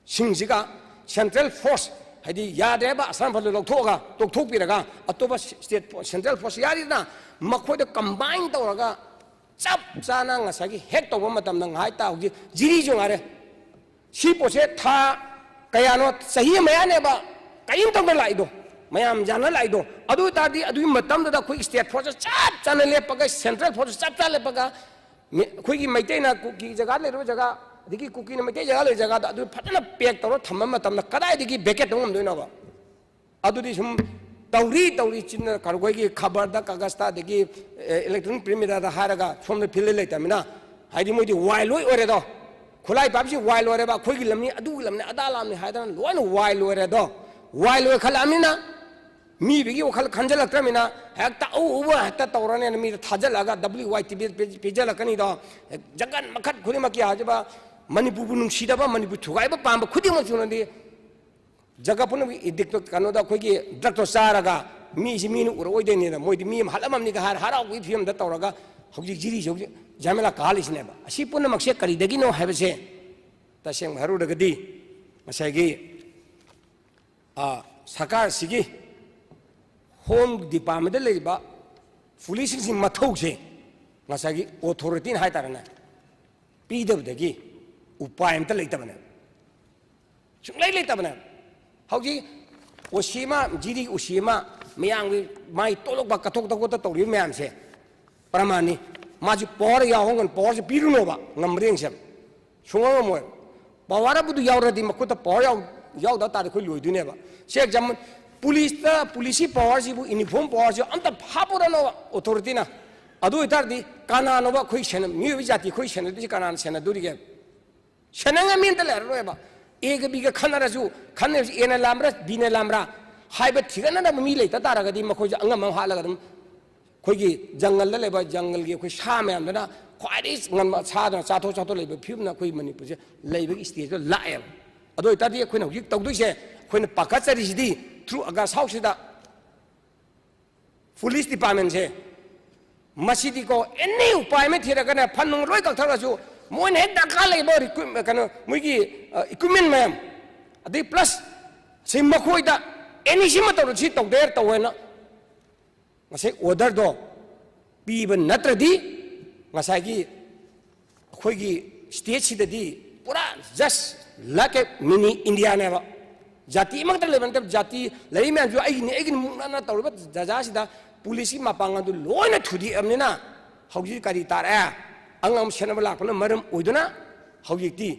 ꯁꯤꯡꯁꯤꯒ central force, ꯍꯥꯏꯗꯤ ꯌꯥꯗ꯭ꯔꯦꯕ, ꯑꯁꯥꯝ ꯔꯥꯏꯐꯜꯗꯨ ꯂꯧꯊꯣꯛꯑꯒ, ꯇꯣꯛꯊꯣꯛꯄꯤꯔꯒ ꯑꯇꯣꯞꯄ state central force ꯌꯥꯔꯤꯗꯅ, ꯃꯈꯣꯏꯗ combine ꯇꯧꯔꯒ ꯆꯞ ꯆꯥꯅ ꯉꯁꯥꯏꯒꯤ ꯍꯦꯛ ꯇꯧꯕ ꯃꯇꯝꯗ ꯉꯥꯏ ꯇꯥ ꯍꯧꯖꯤꯛ ꯖꯤꯔꯤꯁꯨ ꯉꯥꯏꯔꯦ꯫ ꯁꯤ ꯄꯣꯠꯁꯦ ꯊꯥ ꯀꯌꯥꯅꯣ, ꯆꯍꯤ ꯑꯃ ꯃꯌꯥꯅꯦꯕ ꯀꯔꯤꯝ ꯇꯧꯗꯅ ꯂꯥꯛꯏꯗꯣ, ꯃꯌꯥꯝ ꯌꯥꯅ ꯂꯥꯛꯏꯗꯣ꯫ ꯑꯗꯨ ꯑꯣꯏ ꯇꯥꯔꯗꯤ ꯑꯗꯨꯒꯤ ꯃꯇꯝꯗꯨꯗ ꯑꯩꯈꯣꯏꯒꯤ state force ꯆꯞ ꯆꯥꯅ ꯂꯦꯞꯄꯒ, central force ꯆꯞ ꯆꯥꯅ ꯂꯦꯞꯄꯒ, ꯃꯤ-, ꯑꯩꯈꯣꯏꯒꯤ ꯃꯩꯇꯩꯅ ꯀꯨꯀꯤ ꯖꯒꯥ ꯂꯩꯔꯤꯕ ꯖꯒꯥ, ꯑꯗꯒꯤ ꯀꯨꯀꯤꯅ ꯃꯩꯇꯩ ꯖꯒꯥ ꯂꯩꯔꯤꯕ ꯖꯒꯥꯗ ꯑꯗꯨ ꯐꯖꯅ pack ꯇꯧꯔ ꯊꯝꯕ ꯃꯇꯝꯗ ꯀꯗꯥꯏꯗꯒꯤ vacate ꯇꯧ ꯉꯝꯗꯣꯏꯅꯣꯕ? ꯑꯗꯨꯗꯤ ꯁꯨꯝ ꯇꯧꯔꯤ ꯇꯧꯔꯤ ꯆꯤꯟꯅ ꯑꯩꯈꯣꯏꯒꯤ ꯈꯕꯔꯗ, ꯀꯥꯒꯖꯇ, ꯑꯗꯒꯤ, ꯑꯦ, electronic print mediaꯗ ꯍꯥꯏꯔꯒ ꯁꯣꯝꯗ field ꯂꯩꯇꯕꯅꯤꯅ, ꯍꯥꯏꯗꯤ ꯃꯣꯏꯗꯤ ꯋꯥꯏ ꯂꯣꯏ ꯑꯣꯏꯔꯦꯗꯣ꯫ ꯈꯨꯠꯂꯥꯏ ꯄꯥꯏꯕꯁꯤ ꯋꯥꯏ ꯂꯣꯏꯔꯦꯕ, ꯑꯩꯈꯣꯏꯒꯤ ꯂꯝꯅꯤ, ꯑꯗꯨꯒꯤ ꯂꯝꯅꯤ, ꯑꯗꯥ ꯂꯝꯅꯤ ꯍꯥꯏꯗꯅ ꯂꯣꯏꯅ ꯋꯥꯏ ꯂꯣꯏꯔꯦꯗꯣ꯫ ꯋꯥꯏ ꯂꯣꯏꯈꯠꯂꯛꯑꯕꯅꯤꯅ ꯃꯤꯗꯨꯒꯤ ꯋꯥꯈꯜ ꯈꯟꯖꯜꯂꯛꯇ꯭ꯔꯕꯅꯤꯅ ꯍꯦꯛꯇ ꯑꯎ ꯑꯎꯕ ꯍꯦꯛꯇ ꯇꯧꯔꯅꯦꯅ ꯃꯤꯗ ꯊꯥꯖꯜꯂꯛꯑꯒ W Y T ꯄꯤ-, ꯄꯤ-, ꯄꯤꯖꯜꯂꯛꯀꯅꯤꯗꯣ꯫ ꯖꯒꯠ ꯃꯈꯜ ꯈꯨꯗꯤꯡꯃꯛꯀꯤ ꯍꯥꯏꯖꯕ ꯃꯅꯤꯄꯨꯔꯕꯨ ꯅꯨꯡꯁꯤꯗꯕ, ꯃꯅꯤꯄꯨꯔ ꯊꯨꯒꯥꯏꯕ ꯄꯥꯝꯕ ꯈꯨꯗꯤꯡꯃꯛ ꯁꯨꯅꯗꯤ ꯖꯒꯠ ꯄꯨꯝꯅꯃꯛꯀꯤ addict ꯀꯩꯅꯣꯗ ꯑꯩꯈꯣꯏꯒꯤ drugꯇꯣ ꯆꯥꯔꯒ ꯃꯤꯁꯤ ꯃꯤꯅ ꯎꯔꯛꯑꯣꯏꯗꯣꯏꯅꯤꯅ ꯃꯣꯏꯗꯤ ꯃꯤ ꯑꯃ ꯍꯥꯠꯂꯝꯃꯝꯅꯤꯒ ꯍꯥꯏꯔ ꯍꯔꯥꯎꯕꯒꯤ ꯐꯤꯕꯝꯗ ꯇꯧꯔꯒ ꯍꯧꯖꯤꯛ ꯖꯤꯔꯤꯁꯦ ꯍꯧꯖꯤꯛ ꯖꯥꯃꯦꯂꯥ ꯀꯥꯍꯜꯂꯤꯁꯤꯅꯦꯕ꯫ ꯑꯁꯤ ꯄꯨꯝꯅꯃꯛꯁꯦ ꯀꯔꯤꯗꯒꯤꯅꯣ ꯍꯥꯏꯕꯁꯦ ꯇꯁꯦꯡꯕ ꯍꯥꯏꯔꯨꯔꯒꯗꯤ ꯉꯁꯥꯏꯒꯤ, ꯑ, ꯁꯔꯀꯥꯔꯁꯤꯒꯤ ꯍꯣꯝ ꯗꯤꯄꯥꯔꯠꯃꯦꯟꯗ ꯂꯩꯔꯤꯕ ꯄꯨꯂꯤꯁꯁꯤꯡꯁꯤ ꯃꯊꯧꯁꯦ ꯉꯁꯥꯏꯒꯤ ꯑꯣꯊꯣꯔꯤꯇꯤꯅ ꯍꯥꯏꯇꯥꯔꯦꯅꯦ, ꯄꯤꯗꯕꯗꯒꯤ ꯎꯄꯥꯏ ꯑꯝꯇ ꯂꯩꯇꯕꯅꯦꯕ꯫ ꯁꯨꯡꯂꯩ ꯂꯩꯇꯕꯅꯦꯕ꯫ ꯍꯧꯖꯤꯛ ꯑꯣ ꯁꯤ ꯑꯃ, ꯖꯤꯔꯤ ꯑꯣ ꯁꯤ ꯑꯃ, ꯃꯌꯥꯝꯒꯤ ꯃꯥꯏ ꯇꯣꯂꯛꯄ ꯀꯠꯊꯣꯛꯇ ꯈꯣꯠꯇ ꯇꯧꯔꯤꯕ ꯃꯌꯥꯝꯁꯦ ꯄ꯭ꯔꯃꯥꯟꯅꯤ꯫ ꯃꯥꯁꯤ ꯄꯋꯥꯔ ꯌꯥꯎꯍꯟꯒꯅꯨ, ꯄꯋꯥꯔꯁꯤ ꯄꯤꯔꯨꯅꯣꯕ, ꯉꯝꯕ꯭ꯔꯥ ꯌꯦꯡꯁꯦꯕ꯫ ꯁꯨꯡꯉꯝ ꯉꯝꯃꯣꯏ꯫ ꯄꯋꯥꯔꯕꯨꯗꯤ ꯌꯥꯎꯔꯗꯤ ꯃꯈꯨꯠꯇ ꯄꯋꯥꯔ ꯌꯥꯎ-, ꯌꯥꯎꯗ ꯇꯥꯔꯗꯤ ꯑꯩꯈꯣꯏ ꯂꯣꯏꯗꯣꯏꯅꯦꯕ꯫ ꯁꯤ ꯑꯦꯛꯖꯥꯝ, ꯄꯨꯂꯤꯁꯇ, ꯄꯨꯂꯤꯁꯀꯤ ꯄꯋꯥꯔꯁꯤꯕꯨ, ꯌꯨꯅꯤꯐꯣꯔꯝ ꯄꯋꯥꯔꯁꯤꯕꯨ ꯑꯝꯇ ꯍꯥꯞꯄꯨꯔꯅꯣꯕ ꯑꯣꯊꯣꯔꯤꯇꯤꯅ꯫ ꯑꯗꯨ ꯑꯣꯏꯇꯥꯔꯗꯤ ꯀꯅꯥꯅꯣꯕ ꯑꯩꯈꯣꯏ ꯁꯦꯟꯅ-, ꯃꯤꯑꯣꯏꯕ ꯖꯥꯇꯤ ꯑꯩꯈꯣꯏ ꯁꯦꯟꯅꯗꯣꯏꯁꯤ ꯀꯅꯥꯅ ꯁꯦꯟꯅꯗꯣꯔꯤꯒꯦ? ꯁꯦꯟꯅꯅꯤꯡꯉꯥꯏ ꯃꯤ ꯑꯝꯇ ꯂꯩꯔꯔꯣꯏꯕ꯫ ꯑꯦꯒ ꯕꯤꯒ ꯈꯟꯅꯔꯁꯨ, ꯈꯟꯅꯔꯁꯨ ꯑꯦꯅ ꯂꯥꯟꯕ꯭ꯔꯥ, ꯕꯤꯅ ꯂꯥꯟꯕ꯭ꯔꯥ ꯍꯥꯏꯕ ꯊꯤꯒꯠꯅꯅꯕ ꯃꯤ ꯂꯩꯇ ꯇꯥꯔꯒꯗꯤ ꯃꯈꯣꯏꯁꯨ ꯑꯉꯝ ꯑꯃ ꯍꯥꯠꯂꯒ ꯑꯗꯨꯝ ꯑꯩꯈꯣꯏꯒꯤ ꯖꯪꯒꯜꯗ ꯂꯩꯕ ꯖꯪꯒꯜꯒꯤ ꯑꯩꯈꯣꯏ ꯁꯥ ꯃꯌꯥꯝꯗꯨꯅ ꯈ꯭ꯋꯥꯏꯗꯒꯤ ꯉꯟꯕ ꯁꯥꯗꯨꯅ ꯆꯥꯊꯣꯛ ꯆꯥꯊꯣꯛ ꯂꯩꯕ ꯐꯤꯕꯝꯗ ꯑꯩꯈꯣꯏ ꯃꯅꯤꯄꯨꯔꯁꯦ ꯂꯩꯕꯒꯤ ꯁ꯭ꯇꯦꯖꯇ ꯂꯥꯛꯑꯦꯕ꯫ ꯑꯗꯨ ꯑꯣꯏꯇꯥꯔꯗꯤ ꯑꯩꯈꯣꯏꯅ ꯍꯧꯖꯤꯛ ꯇꯧꯗꯣꯏꯁꯦ, ꯑꯩꯈꯣꯏꯅ ꯄꯥꯈꯠꯆꯔꯤꯁꯤꯗꯤ through August ꯍꯥꯎꯁꯁꯤꯗ ꯄꯨꯂꯤꯁ ꯗꯤꯄꯥꯔꯠꯃꯦꯟꯁꯦ ꯃꯁꯤꯗꯤꯀꯣ, ꯑꯦꯅꯤ ꯎꯄꯥꯏ ꯑꯃ ꯊꯤꯔꯒꯅꯦ, ꯐꯟ ꯅꯨꯡ ꯂꯣꯏ ꯀꯛꯊꯠꯂꯁꯨ, ꯃꯣꯏꯅ ꯍꯦꯛ ꯗꯔꯀꯥꯔ ꯂꯩꯕ ꯔꯤꯀ꯭ꯔꯨꯠ-, ꯀꯩꯅꯣ, ꯃꯣꯏꯒꯤ, ꯑ, ꯏꯀ꯭ꯋꯤꯞꯃꯦꯟ ꯃꯌꯥꯝ, ꯑꯗꯩ ꯄ꯭ꯂꯁ ꯁꯤ ꯃꯈꯣꯏꯗ ꯑꯦꯅꯤ ꯁꯤꯃ ꯇꯧꯔ, ꯁꯤ ꯇꯧꯗ ꯌꯥꯔ ꯇꯧ ꯍꯥꯏꯅ ꯉꯁꯥꯏ ꯑꯣꯔꯗꯔꯗꯣ ꯄꯤꯕ ꯅꯠꯇ꯭ꯔꯗꯤ ꯉꯁꯥꯏꯒꯤ ꯑꯩꯈꯣꯏꯒꯤ ꯁ꯭ꯇꯦꯠꯁꯤꯗꯗꯤ ꯄꯨꯔꯥ just like a mini Indiaꯅꯦꯕ꯫ ꯖꯥꯇꯤ ꯑꯃꯈꯛꯇ ꯂꯩꯕ ꯅꯠꯇꯕ, ꯖꯥꯇꯤ ꯂꯩꯔꯤ ꯃꯌꯥꯝꯁꯨ ꯑꯩꯒꯤꯅꯤ, ꯑꯩꯒꯤꯅꯤ ꯃꯨꯛꯅꯅ ꯇꯧꯔꯤꯕ ꯖꯒꯥꯁꯤꯗ ꯄꯨꯂꯤꯁꯀꯤ ꯃꯄꯥꯡꯒꯜꯗꯨ ꯂꯣꯏꯅ ꯊꯨꯗꯦꯛꯑꯕꯅꯤꯅ ꯍꯧꯖꯤꯛ ꯀꯔꯤ ꯇꯥꯔꯛꯑꯦ? ꯑꯉꯝ ꯁꯦꯟꯅꯕ ꯂꯥꯛꯄꯅ ꯃꯔꯝ ꯑꯣꯏꯗꯨꯅ ꯍꯧꯖꯤꯛꯇꯤ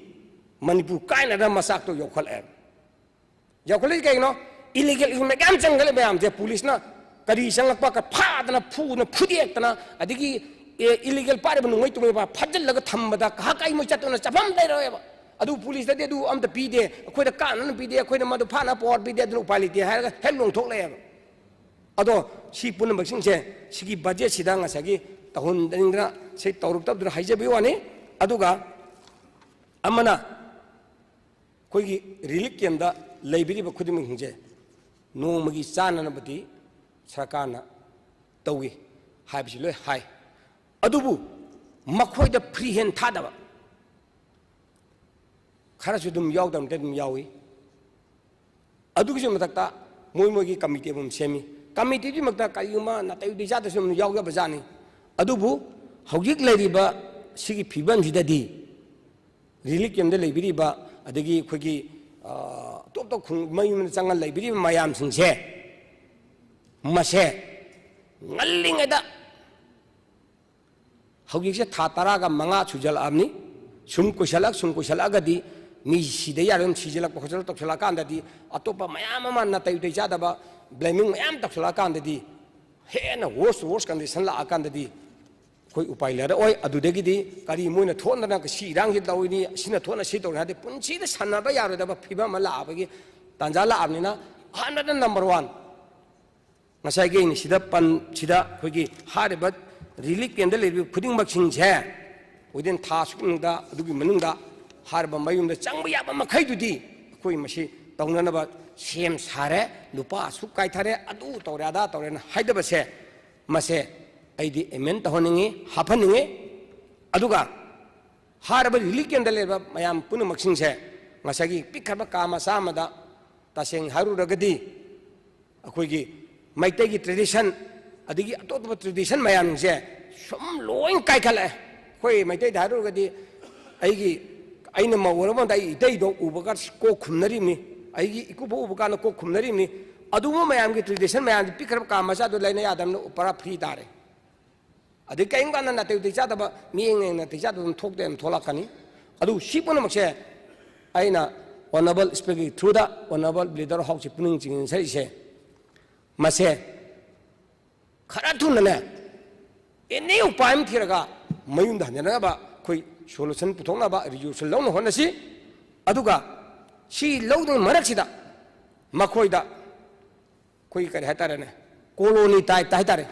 ꯃꯅꯤꯄꯨꯔ ꯀꯥꯏꯅꯗ ꯃꯆꯥꯛꯇꯣ ꯌꯧꯈꯠꯂꯛꯑꯦ꯫ ꯌꯧꯈꯠꯂꯛꯏ ꯀꯩꯒꯤꯅꯣ? ꯏꯂꯤꯒꯦꯜ ꯏꯃꯤꯒ꯭ꯔꯦꯟ ꯆꯪꯈꯠꯂꯛꯏ ꯃꯌꯥꯝꯁꯦ, ꯄꯨꯂꯤꯁꯅ ꯀꯔꯤ ꯆꯪꯂꯛꯄ, ꯀ-, ꯐꯥꯗꯅ, ꯐꯨꯗꯅ, ꯐꯨꯗꯦꯛꯇꯅ, ꯑꯗꯒꯤ, ꯑꯦ, ꯏꯂꯤꯒꯦꯜ ꯄꯥꯏꯔꯤꯕ ꯅꯣꯡꯃꯩ ꯇꯨꯡꯃꯩ ꯐꯥꯖꯤꯜꯂꯒ ꯊꯝꯕꯗ ꯀꯍꯥ ꯀꯥꯏ ꯃꯣꯏ ꯆꯠꯇꯅ ꯆꯠꯐꯝ ꯂꯩꯔꯣꯏꯕ꯫ ꯑꯗꯨ ꯄꯨꯂꯤꯁꯇꯗꯤ ꯑꯗꯨ ꯑꯝꯇ ꯄꯤꯗꯦ, ꯑꯩꯈꯣꯏꯗ ꯀꯥꯟꯅꯅ ꯄꯤꯗꯦ, ꯑꯩꯈꯣꯏꯅ ꯃꯗꯨ ꯐꯥꯅ ꯄꯋꯥꯔ ꯄꯤꯗꯦ, ꯑꯗꯨꯅ ꯎꯄꯥꯏ ꯂꯩꯇꯦ ꯍꯥꯏꯔꯒ ꯍꯦꯛ ꯂꯣꯡꯊꯣꯛꯂꯛꯑꯦꯕ꯫ ꯑꯗꯣ ꯁꯤ ꯄꯨꯝꯅꯃꯛꯁꯤꯡꯁꯦ ꯁꯤꯒꯤ ꯕꯖꯦꯠꯁꯤꯗ ꯉꯁꯥꯏꯒꯤ ꯇꯧꯍꯟꯅꯤꯡꯗꯅ ꯁꯤ ꯇꯧꯔꯛꯇꯕꯗꯨꯅ ꯍꯥꯏꯖꯕꯒꯤ ꯋꯥꯅꯤ꯫ ꯑꯗꯨꯒ ꯑꯃꯅ ꯑꯩꯈꯣꯏꯒꯤ ꯔꯤꯂꯤꯐ ꯀꯦꯝꯗ ꯂꯩꯕꯤꯔꯤꯕ ꯈꯨꯗꯤꯡꯃꯛꯁꯤꯡꯁꯦ ꯅꯣꯡꯃꯒꯤ ꯆꯥꯅꯅꯕꯗꯤ ꯁꯔꯀꯥꯔꯅ ꯇꯧꯏ ꯍꯥꯏꯕꯁꯤ ꯂꯣꯏ ꯍꯥꯏ꯫ ꯑꯗꯨꯕꯨ ꯃꯈꯣꯏꯗ free hand ꯊꯥꯗꯕ ꯈꯔꯁꯨ ꯑꯗꯨꯝ ꯌꯥꯎꯗꯕ ꯅꯠꯇꯦ, ꯑꯗꯨꯝ ꯌꯥꯎꯏ꯫ ꯑꯗꯨꯒꯤꯁꯨ ꯃꯊꯛꯇ ꯃꯣꯏ ꯃꯣꯏꯒꯤ committee ꯑꯃꯃꯝ ꯁꯦꯝꯃꯤ꯫ Committeeꯗꯨꯒꯤ ꯃꯊꯛꯇ ꯀꯔꯤꯒꯨꯝꯕ ꯅꯥꯇꯩ ꯎꯇꯩ ꯆꯥꯗꯕꯁꯨ ꯑꯗꯨꯝ ꯌꯥꯎꯖꯕꯖꯥꯠꯅꯤ꯫ ꯑꯗꯨꯕꯨ ꯍꯧꯖꯤꯛ ꯂꯩꯔꯤꯕ ꯁꯤꯒꯤ ꯐꯤꯕꯝꯁꯤꯗꯗꯤ relief campꯇ ꯂꯩꯕꯤꯔꯤꯕ, ꯑꯗꯒꯤ ꯑꯩꯈꯣꯏꯒꯤ, ꯑ, ꯑꯇꯣꯞ ꯑꯇꯣꯞ ꯈꯨꯡ-, ꯃꯌꯨꯝꯗ ꯆꯪꯉ ꯂꯩꯕꯤꯔꯤꯕ ꯃꯌꯥꯝꯁꯤꯡꯁꯦ, ꯃꯁꯦ ꯉꯜꯂꯤꯉꯩꯗ, ꯍꯧꯖꯤꯛꯁꯦ ꯊꯥ ꯇꯔꯥꯒ ꯃꯉꯥ ꯁꯨꯖꯜꯂꯛꯑꯕꯅꯤ꯫ ꯁꯨꯝ ꯀꯨꯏꯁꯜꯂꯛ, ꯁꯨꯝ ꯀꯨꯏꯁꯜꯂꯛꯑꯒꯗꯤ ꯃꯤ ꯁꯤꯗ ꯌꯥꯔꯣꯏ, ꯁꯤꯖꯜꯂꯛꯄ ꯈꯣꯠꯆꯜꯂꯛ ꯇꯧꯁꯜꯂꯛꯑꯀꯥꯟꯗꯗꯤ ꯑꯇꯣꯞꯄ ꯃꯌꯥꯝ ꯑꯃ ꯅꯥꯇꯩ ꯎꯇꯩ ꯆꯥꯗꯕ, blaming ꯃꯌꯥꯝ ꯇꯧꯁꯜꯂꯛꯑꯀꯥꯟꯗꯗꯤ, ꯍꯦꯟꯅ worse, worse condition ꯂꯥꯛꯑꯀꯥꯟꯗꯗꯤ ꯑꯩꯈꯣꯏ ꯎꯄꯥꯏ ꯂꯩꯔꯛꯑꯣꯏ꯫ ꯑꯗꯨꯗꯒꯤꯗꯤ ꯀꯔꯤ ꯃꯣꯏꯅ ꯊꯣꯛꯅꯗꯅ ꯁꯤ ꯏꯔꯥꯡꯁꯤ ꯇꯧꯔꯤꯅꯤ, ꯁꯤꯅ ꯊꯣꯛꯅ ꯁꯤ ꯇꯧꯔꯤꯅꯤ ꯍꯥꯏꯗꯤ ꯄꯨꯟꯁꯤꯗ ꯁꯥꯟꯅꯕ ꯌꯥꯔꯣꯏꯗꯕ ꯐꯤꯕꯝ ꯑꯃ ꯂꯥꯛꯑꯕꯒꯤ ꯇꯥꯟꯖꯥ ꯂꯥꯛꯑꯕꯅꯤꯅ, ꯑꯍꯥꯟꯕꯗ number one, ꯉꯁꯥꯏꯒꯤ ꯑꯩꯅ ꯁꯤꯗ ꯄꯟ-, ꯁꯤꯗ ꯑꯩꯈꯣꯏꯒꯤ ꯍꯥꯏꯔꯤꯕ relief campꯇ ꯂꯩꯔꯤꯕ ꯈꯨꯗꯤꯡꯃꯛꯁꯤꯡꯁꯦ within ꯊꯥ ꯑꯁꯨꯛ ꯃꯅꯨꯡꯗ, ꯑꯗꯨꯒꯤ ꯃꯅꯨꯡꯗ ꯍꯥꯏꯔꯤꯕ ꯃꯌꯨꯝꯗ ꯆꯪꯕ ꯌꯥꯕ ꯃꯈꯩꯗꯨꯗꯤ ꯑꯩꯈꯣꯏ ꯃꯁꯤ ꯇꯧꯅꯅꯕ ꯁꯦꯝ ꯁꯥꯔꯦ꯫ ꯂꯨꯄꯥ ꯑꯁꯨꯛ ꯀꯥꯏꯊꯔꯦ, ꯑꯗꯨ ꯇꯧꯔꯦ, ꯑꯗꯥ ꯇꯧꯔꯦꯅ ꯍꯥꯏꯗꯕꯁꯦ, ꯃꯁꯦ ꯑꯩꯗꯤ amend ꯇꯧꯍꯟꯅꯤꯡꯉꯤ, ꯍꯥꯞꯍꯟꯅꯤꯡꯉꯤ꯫ ꯑꯗꯨꯒ ꯍꯥꯏꯔꯤꯕ relief campꯇ ꯂꯩꯔꯤꯕ ꯃꯌꯥꯝ ꯄꯨꯝꯅꯃꯛꯁꯤꯡꯁꯦ ꯉꯁꯥꯏꯒꯤ ꯄꯤꯛꯈ꯭ꯔꯕ ꯀꯥ ꯃꯆꯥ ꯑꯃꯗ, ꯇꯁꯦꯡꯅ ꯍꯥꯏꯔꯨꯔꯒꯗꯤ ꯑꯩꯈꯣꯏꯒꯤ ꯃꯩꯇꯩꯒꯤ tradition, ꯑꯗꯒꯤ ꯑꯇꯣꯞ ꯑꯇꯣꯞꯄ tradition ꯃꯌꯥꯝꯁꯦ ꯁꯨꯝ ꯂꯣꯏ ꯀꯥꯏꯈꯠꯂꯛꯑꯦ꯫ ꯑꯩꯈꯣꯏ ꯃꯩꯇꯩꯗ ꯍꯥꯏꯔꯨꯔꯒꯗꯤ ꯑꯩꯒꯤ, ꯑꯩꯅ ꯃꯧ ꯑꯣꯏꯔꯕ ꯃꯇꯝꯗ ꯑꯩ ꯏꯇꯩꯗꯣ ꯎꯕꯒ ꯀꯣꯛ ꯈꯨꯝꯅꯔꯤꯕꯅꯤ, ꯑꯩꯒꯤ ꯏꯀꯨꯕꯣꯛ ꯎꯕ ꯀꯥꯟꯗ ꯀꯣꯛ ꯈꯨꯝꯅꯔꯤꯕꯅꯤ꯫ ꯑꯗꯨꯒꯨꯝꯕ ꯃꯌꯥꯝꯒꯤ tradition ꯃꯌꯥꯝꯁꯦ ꯄꯤꯛꯈ꯭ꯔꯕ ꯀꯥ ꯃꯆꯥꯗꯨ ꯂꯩꯅ ꯌꯥꯗꯕꯅꯤꯅ ꯄꯨꯔꯥ free ꯇꯥꯔꯦ꯫ ꯑꯗꯩ ꯀꯔꯤꯒꯨꯝꯕ ꯀꯥꯟꯗ ꯅꯥꯇꯩ ꯎꯇꯩ ꯆꯥꯗꯕ, ꯃꯤꯠꯌꯦꯡ ꯅꯥꯇꯩ ꯆꯥꯗꯕ ꯑꯗꯨꯝ ꯊꯣꯛꯇꯦ, ꯑꯗꯨꯝ ꯊꯣꯛꯂꯛꯀꯅꯤ꯫ ꯑꯗꯨ ꯁꯤ ꯄꯨꯝꯅꯃꯛꯁꯦ ꯑꯩꯅ honourable speakerꯒꯤ throughꯗ honourable leader of houseꯁꯤ ꯄꯨꯛꯅꯤꯡ ꯆꯤꯡꯁꯤꯟꯖꯔꯤꯁꯦ, ꯃꯁꯦ ꯈꯔ ꯊꯨꯅꯅꯦ, any ꯎꯄꯥꯏ ꯑꯃ ꯊꯤꯔꯒ ꯃꯌꯨꯝꯗ ꯍꯟꯖꯅꯕ ꯑꯩꯈꯣꯏ solution ꯄꯨꯊꯣꯛꯅꯕ resolution ꯂꯧꯅ ꯍꯣꯠꯅꯁꯤ꯫ ꯑꯗꯨꯒ ꯁꯤ ꯂꯧꯗ꯭ꯔꯤꯉꯩ ꯃꯔꯛꯁꯤꯗ ꯃꯈꯣꯏꯗ ꯑꯩꯈꯣꯏꯒꯤ ꯀꯔꯤ ꯍꯥꯏꯇꯥꯔꯦꯅꯦ, colony typeꯇ ꯍꯥꯏꯇꯥꯔꯦ,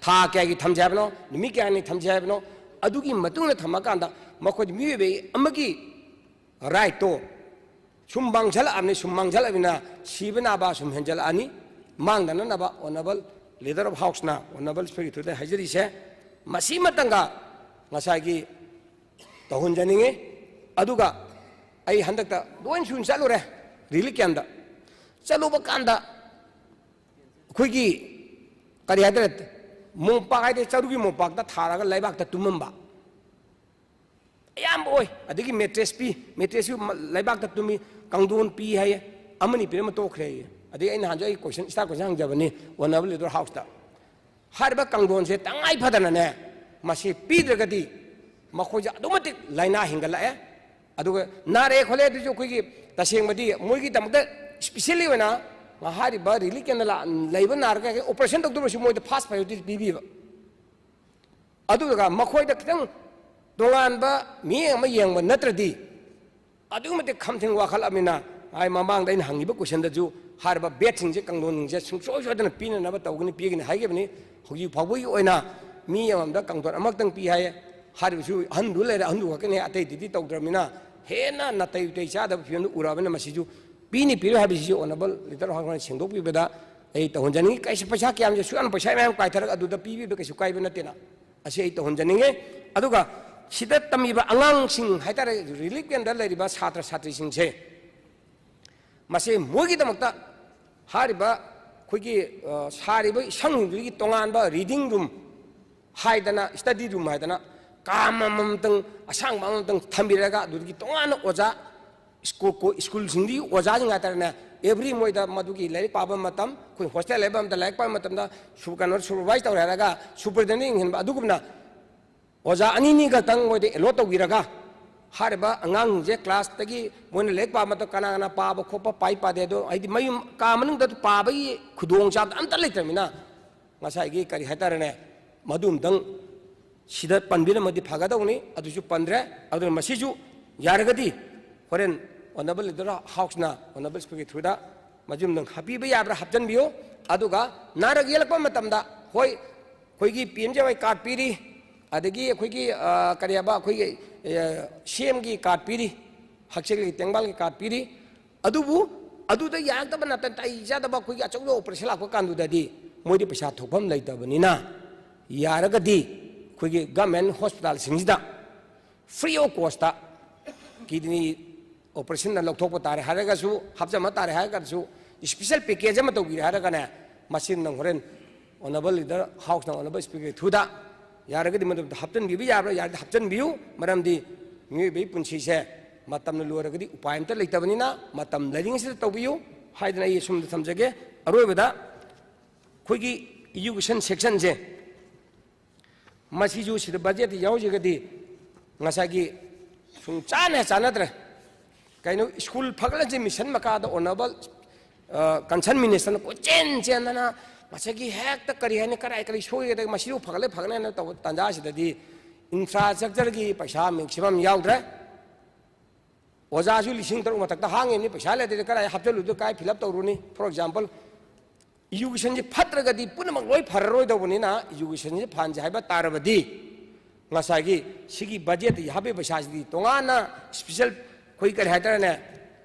ꯊꯥ ꯀꯌꯥꯒꯤ ꯊꯝꯁꯦ ꯍꯥꯏꯕꯅꯣ, ꯅꯨꯃꯤꯠ ꯀꯌꯥꯅꯤ ꯊꯝꯁꯦ ꯍꯥꯏꯕꯅꯣ, ꯑꯗꯨꯒꯤ ꯃꯇꯨꯡ ꯏꯟꯅ ꯊꯝꯃꯀꯥꯟꯗ ꯃꯈꯣꯏꯗ ꯃꯤꯑꯣꯏꯕ ꯑꯃꯒꯤ rightꯇꯣ ꯁꯨꯝ ꯃꯥꯡꯁꯤꯜꯂꯛꯑꯕꯅꯤ, ꯁꯨꯝ ꯃꯥꯡꯁꯤꯜꯂꯛꯑꯕꯅꯤꯅ ꯁꯤꯕ ꯅꯥꯕ ꯁꯨꯝ ꯍꯦꯟꯖꯜꯂꯛꯑꯅꯤ꯫ ꯃꯥꯡꯗꯅꯅꯕ honourable leader of houseꯅ honourable speakerꯒꯤ throughꯗ ꯍꯥꯏꯖꯔꯤꯁꯦ, ꯃꯁꯤꯃꯇꯪꯒ ꯉꯁꯥꯏꯒꯤ ꯇꯧꯍꯟꯖꯅꯤꯡꯉꯤ꯫ ꯑꯗꯨꯒ ꯑꯩ ꯍꯟꯗꯛꯇ ꯂꯣꯏ ꯁꯨꯅ ꯆꯠꯂꯨꯔꯦ ꯔꯤꯂꯤꯐ ꯀꯦꯝꯗ꯫ ꯆꯠꯂꯨꯕ ꯀꯥꯟꯗ ꯑꯩꯈꯣꯏꯒꯤ ꯀꯔꯤ ꯍꯥꯏꯇꯥꯔꯦ, ꯃꯣꯝꯄꯥꯛ ꯍꯥꯏꯗꯤ ꯆꯔꯨꯒꯤ ꯃꯣꯝꯄꯥꯛꯇ ꯊꯥꯔꯒ ꯂꯩꯕꯥꯛꯇ ꯇꯨꯝꯃꯝꯕ ꯑꯌꯥꯝꯕ ꯑꯣꯏ꯫ ꯑꯗꯒꯤ ꯃꯦꯇ꯭ꯔꯦꯁ ꯄꯤ, ꯃꯦꯇ꯭ꯔꯦꯁꯁꯨ ꯂꯩꯕꯥꯛꯇ ꯇꯨꯝꯃꯤ, ꯀꯥꯡꯊꯣꯟ ꯄꯤ ꯍꯥꯏꯌꯦ, ꯑꯃꯅꯤ ꯄꯤꯔꯝꯃ ꯇꯣꯛꯈ꯭ꯔꯦ ꯍꯥꯏꯌꯦ꯫ ꯑꯗꯒꯤ ꯑꯩꯅ ꯅꯍꯥꯟꯁꯨ ꯑꯩ ꯀꯣꯏꯁꯟ, ꯏꯁꯇꯥꯔ ꯀꯣꯏꯁꯟ ꯍꯪꯖꯕꯅꯤ ꯑꯣꯅꯔꯦꯕꯜ ꯂꯤꯗꯔ ꯍꯥꯎꯁꯇ꯫ ꯍꯥꯏꯔꯤꯕ ꯀꯥꯡꯊꯣꯟꯁꯦ ꯇꯉꯥꯏ ꯐꯗꯅꯅꯦ, ꯃꯁꯤ ꯄꯤꯗ꯭ꯔꯒꯗꯤ ꯃꯈꯣꯏꯁꯦ ꯑꯗꯨꯛ ꯃꯇꯤꯛ ꯂꯥꯏꯅꯥ ꯍꯦꯟꯒꯠꯂꯛꯑꯦ꯫ ꯑꯗꯨꯒ ꯅꯥꯔꯛꯑꯦ ꯈꯣꯠꯂꯦ ꯑꯗꯨꯁꯨ ꯑꯩꯈꯣꯏꯒꯤ ꯇꯁꯦꯡꯕꯗꯤ ꯃꯣꯏꯒꯤꯗꯃꯛꯇ ꯏꯁꯄꯤꯁꯦꯜꯂꯤ ꯑꯣꯏꯅ ꯍꯥꯏꯔꯤꯕ ꯔꯤꯂꯤꯐ ꯀꯦꯝꯗ ꯂꯥꯛ-, ꯂꯩꯕ ꯅꯥꯔꯒ ꯑꯣꯄꯔꯦꯁꯟ ꯇꯧꯗꯧꯔꯁꯨ ꯃꯣꯏꯗ ꯐꯥꯁ ꯄ꯭ꯔꯥꯏꯌꯣꯔꯤꯇꯤ ꯄꯤꯕꯤꯕ꯫ ꯑꯗꯨꯒ ꯃꯈꯣꯏꯗ ꯈꯤꯇꯪ ꯇꯣꯉꯥꯟꯕ ꯃꯤꯠꯌꯦꯡ ꯑꯃ ꯌꯦꯡꯕ ꯅꯠꯇ꯭ꯔꯗꯤ ꯑꯗꯨꯛꯀꯤ ꯃꯇꯤꯛ ꯈꯝꯊꯦꯡ ꯋꯥꯈꯠꯂꯕꯅꯤꯅ, ꯑꯩ ꯃꯃꯥꯡꯗ ꯑꯩꯅ ꯍꯪꯉꯤꯕ ꯀꯣꯏꯁꯟꯗꯁꯨ ꯍꯥꯏꯔꯤꯕ ꯕꯦꯗꯁꯤꯡꯁꯦ, ꯀꯥꯡꯊꯣꯟꯁꯤꯡꯁꯦ ꯁꯨꯡꯁꯣꯏ ꯁꯣꯏꯗꯅ ꯄꯤꯅꯅꯕ ꯇꯧꯒꯅꯤ, ꯄꯤꯒꯅꯤ ꯍꯥꯏꯈꯤꯕꯅꯤ꯫ ꯍꯧꯖꯤꯛ ꯐꯥꯎꯕꯒꯤ ꯑꯣꯏꯅ ꯃꯤ ꯑꯃꯃꯝꯗ ꯀꯥꯡꯊꯣꯟ ꯑꯃꯈꯛꯇꯪ ꯄꯤ ꯍꯥꯏꯌꯦ꯫ ꯍꯥꯏꯔꯤꯕꯁꯨ ꯑꯍꯟꯗꯨ ꯂꯩꯔꯦ, ꯑꯍꯟꯗꯨ ꯈꯛꯇꯅꯤ, ꯑꯇꯩꯗꯨꯗꯤ ꯇꯧꯗ꯭ꯔꯕꯅꯤꯅ ꯍꯦꯟꯅ ꯅꯥꯇꯩ ꯎꯇꯩ ꯆꯥꯗꯕ ꯐꯤꯕꯝꯗꯨ ꯎꯔꯛꯑꯕꯅꯤꯅ ꯃꯁꯤꯁꯨ ꯄꯤꯅꯤ ꯄꯤꯔꯣꯏ ꯍꯥꯏꯕꯁꯤꯁꯨ ꯑꯣꯅꯔꯦꯕꯜ ꯂꯤꯗꯔ ꯍꯥꯎꯁꯅ ꯁꯦꯡꯗꯣꯛꯄꯤꯕꯗ ꯑꯩ ꯇꯧꯍꯟꯖꯅꯤꯡꯉꯤ꯫ ꯀꯩꯁꯨ ꯄꯩꯁꯥ ꯀꯌꯥꯝꯁꯦ ꯁꯨꯛꯌꯥꯝ ꯄꯩꯁꯥ ꯃꯌꯥꯝ ꯀꯥꯏꯊꯔꯒ ꯑꯗꯨꯗ ꯄꯤꯕꯤꯕ ꯀꯩꯁꯨ ꯀꯥꯏꯕ ꯅꯠꯇꯦꯅ꯫ ꯑꯁꯤ ꯑꯩ ꯇꯧꯍꯟꯖꯅꯤꯡꯉꯤ꯫ ꯑꯗꯨꯒ ꯁꯤꯗ ꯇꯝꯃꯤꯕ ꯑꯉꯥꯡꯁꯤꯡ ꯍꯥꯏꯇꯥꯔꯦ, ꯔꯤꯂꯤꯐ ꯀꯦꯝꯗ ꯂꯩꯔꯤꯕ ꯁꯥꯇ꯭ꯔ ꯁꯥꯇ꯭ꯔꯤꯁꯤꯡꯁꯦ, ꯃꯁꯤ ꯃꯣꯏꯒꯤꯗꯃꯛꯇ ꯍꯥꯏꯔꯤꯕ ꯑꯩꯈꯣꯏꯒꯤ, ꯑ, ꯁꯥꯔꯤꯕ ꯏꯁꯪꯁꯤꯡꯗꯨꯒꯤ ꯇꯣꯉꯥꯟꯕ ꯔꯤꯗꯤꯡ ꯔꯨꯝ ꯍꯥꯏꯗꯅ, ꯁ꯭ꯇꯗꯤ ꯔꯨꯝ ꯍꯥꯏꯗꯅ ꯀꯥ ꯑꯃꯃꯝꯇꯪ, ꯑꯁꯥꯡꯕ ꯑꯃꯃꯝꯇꯪ ꯊꯝꯕꯤꯔꯒ ꯑꯗꯨꯗꯒꯤ ꯇꯣꯉꯥꯟꯅ ꯑꯣꯖꯥ ꯁ꯭ꯀꯨꯜ, ꯀꯣ-, ꯁ꯭ꯀꯨꯜꯁꯤꯡꯗꯨꯒꯤ ꯑꯣꯖꯥꯁꯤꯡ ꯍꯥꯏꯇꯥꯔꯦꯅꯦ, ꯑꯦꯚ꯭ꯔꯤ ꯃꯣꯏꯗ ꯃꯗꯨꯒꯤ ꯂꯥꯏꯔꯤꯛ ꯄꯥꯕ ꯃꯇꯝ, ꯑꯩꯈꯣꯏ ꯍꯣꯁꯇꯦꯜ ꯂꯩꯕ ꯃꯇꯝꯗ, ꯂꯥꯏꯔꯤꯛ ꯄꯥꯕ ꯃꯇꯝꯗ ꯁꯨ-, ꯀꯩꯅꯣ, ꯁꯨꯄꯔꯚꯥꯏꯁ ꯇꯧꯔꯦ ꯍꯥꯏꯔꯒ ꯁꯨꯄꯔꯗꯦꯟꯗꯦꯟ ꯌꯦꯡꯍꯟꯕ, ꯑꯗꯨꯒꯨꯝꯅ ꯑꯣꯖꯥ ꯑꯅꯤ ꯑꯅꯤ ꯈꯛꯇꯪ ꯃꯣꯏꯗ ꯑꯦꯂꯣꯠ ꯇꯧꯕꯤꯔꯒ ꯍꯥꯏꯔꯤꯕ ꯑꯉꯥꯡꯁꯤꯡꯁꯦ ꯀ꯭ꯂꯥꯁꯇꯒꯤ ꯃꯣꯏꯅ ꯂꯥꯏꯔꯤꯛ ꯄꯥꯕ ꯃꯇꯝ ꯀꯅꯥ ꯀꯅꯥ ꯄꯥꯕ ꯈꯣꯠꯄ, ꯄꯥꯏ ꯄꯥꯗꯦ, ꯑꯗꯣ ꯍꯥꯏꯗꯤ ꯃꯌꯨꯝ ꯀꯥ ꯃꯅꯨꯡꯗ ꯄꯥꯕꯒꯤ ꯈꯨꯗꯣꯡꯆꯥꯕꯗꯣ ꯑꯝꯇ ꯂꯩꯇ꯭ꯔꯕꯅꯤꯅ ꯉꯁꯥꯏꯒꯤ ꯀꯔꯤ ꯍꯥꯏꯇꯥꯔꯦꯅꯦ, ꯃꯗꯨ ꯑꯝꯇꯪ ꯁꯤꯗ ꯄꯟꯕꯤꯔꯝꯃꯗꯤ ꯐꯒꯗꯧꯅꯤ, ꯑꯗꯨꯁꯨ ꯄꯟꯗ꯭ꯔꯦ꯫ ꯑꯗꯨꯅ ꯃꯁꯤꯁꯨ ꯌꯥꯔꯒꯗꯤ ꯍꯣꯔꯦꯟ ꯑꯣꯅꯔꯦꯕꯜ ꯂꯤꯗꯔ ꯍꯥꯎꯁꯅ ꯑꯣꯅꯔꯦꯕꯜ ꯁ꯭ꯄꯤꯀꯔꯒꯤ ꯊ꯭ꯔꯨꯗ ꯃꯗꯨ ꯑꯝꯇꯪ ꯍꯥꯞꯄꯤꯕ ꯌꯥꯕ꯭ꯔꯥ ꯍꯥꯞꯆꯤꯟꯕꯤꯌꯨ꯫ ꯑꯗꯨꯒ ꯅꯥꯔꯛ ꯌꯦꯛꯂꯛꯄ ꯃꯇꯝꯗ, ꯍꯣꯏ, ꯑꯩꯈꯣꯏꯒꯤ ꯄꯤ ꯑꯦꯝ ꯖꯦ ꯋꯥꯏ ꯀꯥꯔꯗ ꯄꯤꯔꯤ, ꯑꯗꯒꯤ ꯑꯩꯈꯣꯏꯒꯤ, ꯑ, ꯀꯔꯤ ꯍꯥꯏꯕ, ꯑꯩꯈꯣꯏꯒꯤ, ꯑ, ꯁꯤ ꯑꯦꯝꯒꯤ ꯀꯥꯔꯗ ꯄꯤꯔꯤ, ꯍꯛꯁꯦꯜꯒꯤ ꯇꯦꯡꯕꯥꯜꯒꯤ ꯀꯥꯔꯗ ꯄꯤꯔꯤ꯫ ꯑꯗꯨꯕꯨ ꯑꯗꯨꯗ ꯌꯥꯔꯛꯇꯕ, ꯅꯥꯇꯩ ꯆꯥꯗꯕ ꯑꯩꯈꯣꯏꯒꯤ ꯑꯆꯧꯕ ꯑꯣꯄꯔꯦꯁꯟ ꯂꯥꯛꯄ ꯀꯥꯟꯗꯨꯗꯗꯤ ꯃꯣꯏꯗꯤ ꯄꯩꯁꯥ ꯊꯣꯛꯐꯝ ꯂꯩꯇꯕꯅꯤꯅ, ꯌꯥꯔꯒꯗꯤ ꯑꯩꯈꯣꯏꯒꯤ ꯒꯚꯔꯟꯃꯦꯟ ꯍꯣꯁꯄꯤꯇꯥꯜꯁꯤꯡꯁꯤꯗ free of costꯇ ꯀꯤꯗꯅꯤ ꯑꯣꯄꯔꯦꯁꯟꯗ ꯂꯧꯊꯣꯛꯄ ꯇꯥꯔꯦ ꯍꯥꯏꯔꯒꯁꯨ, ꯍꯥꯞꯆꯤꯟꯕ ꯇꯥꯔꯦ ꯍꯥꯏꯔꯒꯁꯨ, ꯏꯁꯄꯤꯁꯦꯜ ꯄꯦꯀꯦꯖ ꯑꯃ ꯇꯧꯕꯤꯔꯦ ꯍꯥꯏꯔꯒꯅꯦ, ꯃꯁꯤ ꯅꯪ ꯍꯣꯔꯦꯟ ꯑꯣꯅꯔꯦꯕꯜ ꯂꯤꯗꯔ ꯍꯥꯎꯁꯅ ꯑꯣꯅꯔꯦꯕꯜ ꯁ꯭ꯄꯤꯀꯔꯒꯤ ꯊ꯭ꯔꯨꯗ ꯌꯥꯔꯒꯗꯤ ꯃꯗꯨꯗ ꯍꯥꯞꯆꯤꯟꯕꯤꯕ ꯌꯥꯕ꯭ꯔꯥ? ꯌꯥꯔꯗꯤ ꯍꯥꯞꯆꯤꯟꯕꯤꯌꯨ꯫ ꯃꯔꯝꯗꯤ ꯃꯤꯑꯣꯏꯕꯒꯤ ꯄꯨꯟꯁꯤꯁꯦ ꯃꯇꯝꯅ ꯂꯣꯏꯔꯒꯗꯤ ꯎꯄꯥꯏ ꯑꯝꯇ ꯂꯩꯇꯕꯅꯤꯅ ꯃꯇꯝ ꯂꯩꯔꯤꯉꯩꯁꯤꯗ ꯇꯧꯕꯤꯌꯨ ꯍꯥꯏꯗꯅ ꯑꯩ ꯑꯁꯨꯝꯗ ꯊꯝꯖꯒꯦ꯫ ꯑꯔꯣꯏꯕꯗ ꯑꯩꯈꯣꯏꯒꯤ ꯏꯖꯨꯀꯦꯁꯟ ꯁꯦꯛꯁꯟꯁꯦ ꯃꯁꯤꯁꯨ ꯁꯤꯗ ꯕꯖꯦꯠꯇ ꯌꯥꯎꯖꯒꯗꯤ ꯉꯁꯥꯏꯒꯤ ꯁꯨꯡ ꯆꯥꯟꯅ ꯆꯥꯟꯅꯗ꯭ꯔꯦ꯫ ꯀꯩꯅꯣ, ꯁ꯭ꯀꯨꯜ ꯐꯒꯠꯂꯁꯤ ꯃꯤꯁꯟ ꯃꯈꯥꯗ ꯑꯣꯅꯔꯦꯕꯜ ꯀꯟꯁꯔꯟ ꯃꯤꯅꯤꯁꯇꯔꯅ ꯀꯣꯏꯆꯦꯟ ꯆꯦꯟꯗꯅ ꯉꯁꯥꯏꯒꯤ ꯍꯦꯛꯇ ꯀꯔꯤ ꯍꯥꯏꯅꯤ, ꯀꯔꯥꯏ ꯀꯔꯤ ꯁꯣꯏꯒꯗꯒꯦ, ꯃꯁꯤꯕꯨ ꯐꯒꯠꯂꯦ ꯐꯒꯠꯂꯦꯅ ꯇꯧꯕ ꯇꯥꯟꯖꯥꯁꯤꯗꯗꯤ ꯏꯟꯐ꯭ꯔꯥꯁ꯭ꯇ꯭ꯔꯛꯆꯔꯒꯤ ꯄꯩꯁꯥ ꯃꯦꯛꯁꯤꯃꯝ ꯌꯥꯎꯗ꯭ꯔꯦ꯫ ꯑꯣꯖꯥꯁꯨ ꯂꯤꯁꯤꯡ ꯇꯔꯨꯛ ꯃꯊꯛꯇ ꯍꯥꯡꯉꯤꯕꯅꯤ, ꯄꯩꯁꯥ ꯂꯩꯇ꯭ꯔꯗꯤ ꯀꯗꯥꯏ ꯍꯥꯞꯆꯜꯂꯨꯗꯣꯏ, ꯀꯥꯏ ꯐꯤꯜ ꯑꯞ ꯇꯧꯔꯨꯅꯤ? ꯐꯣꯔ ꯑꯦꯛꯖꯥꯝꯄꯜ, ꯏꯖꯨꯀꯦꯁꯟꯁꯤ ꯐꯠꯇ꯭ꯔꯒꯗꯤ ꯄꯨꯝꯅꯃꯛ ꯂꯣꯏ ꯐꯔꯔꯣꯏꯗꯧꯕꯅꯤꯅ, ꯏꯖꯨꯀꯦꯁꯟꯁꯤ ꯐꯍꯟꯁꯦ ꯍꯥꯏꯕ ꯇꯥꯔꯕꯗꯤ, ꯉꯁꯥꯏꯒꯤ ꯁꯤꯒꯤ ꯕꯖꯦꯠꯇ ꯍꯥꯞꯄꯤꯕ ꯄꯩꯁꯥꯁꯤꯗꯤ ꯇꯣꯉꯥꯟꯅ ꯏꯁꯄꯤꯁꯦꯜ ꯑꯩꯈꯣꯏ ꯀꯔꯤ ꯍꯥꯏꯇꯥꯔꯦꯅꯦ,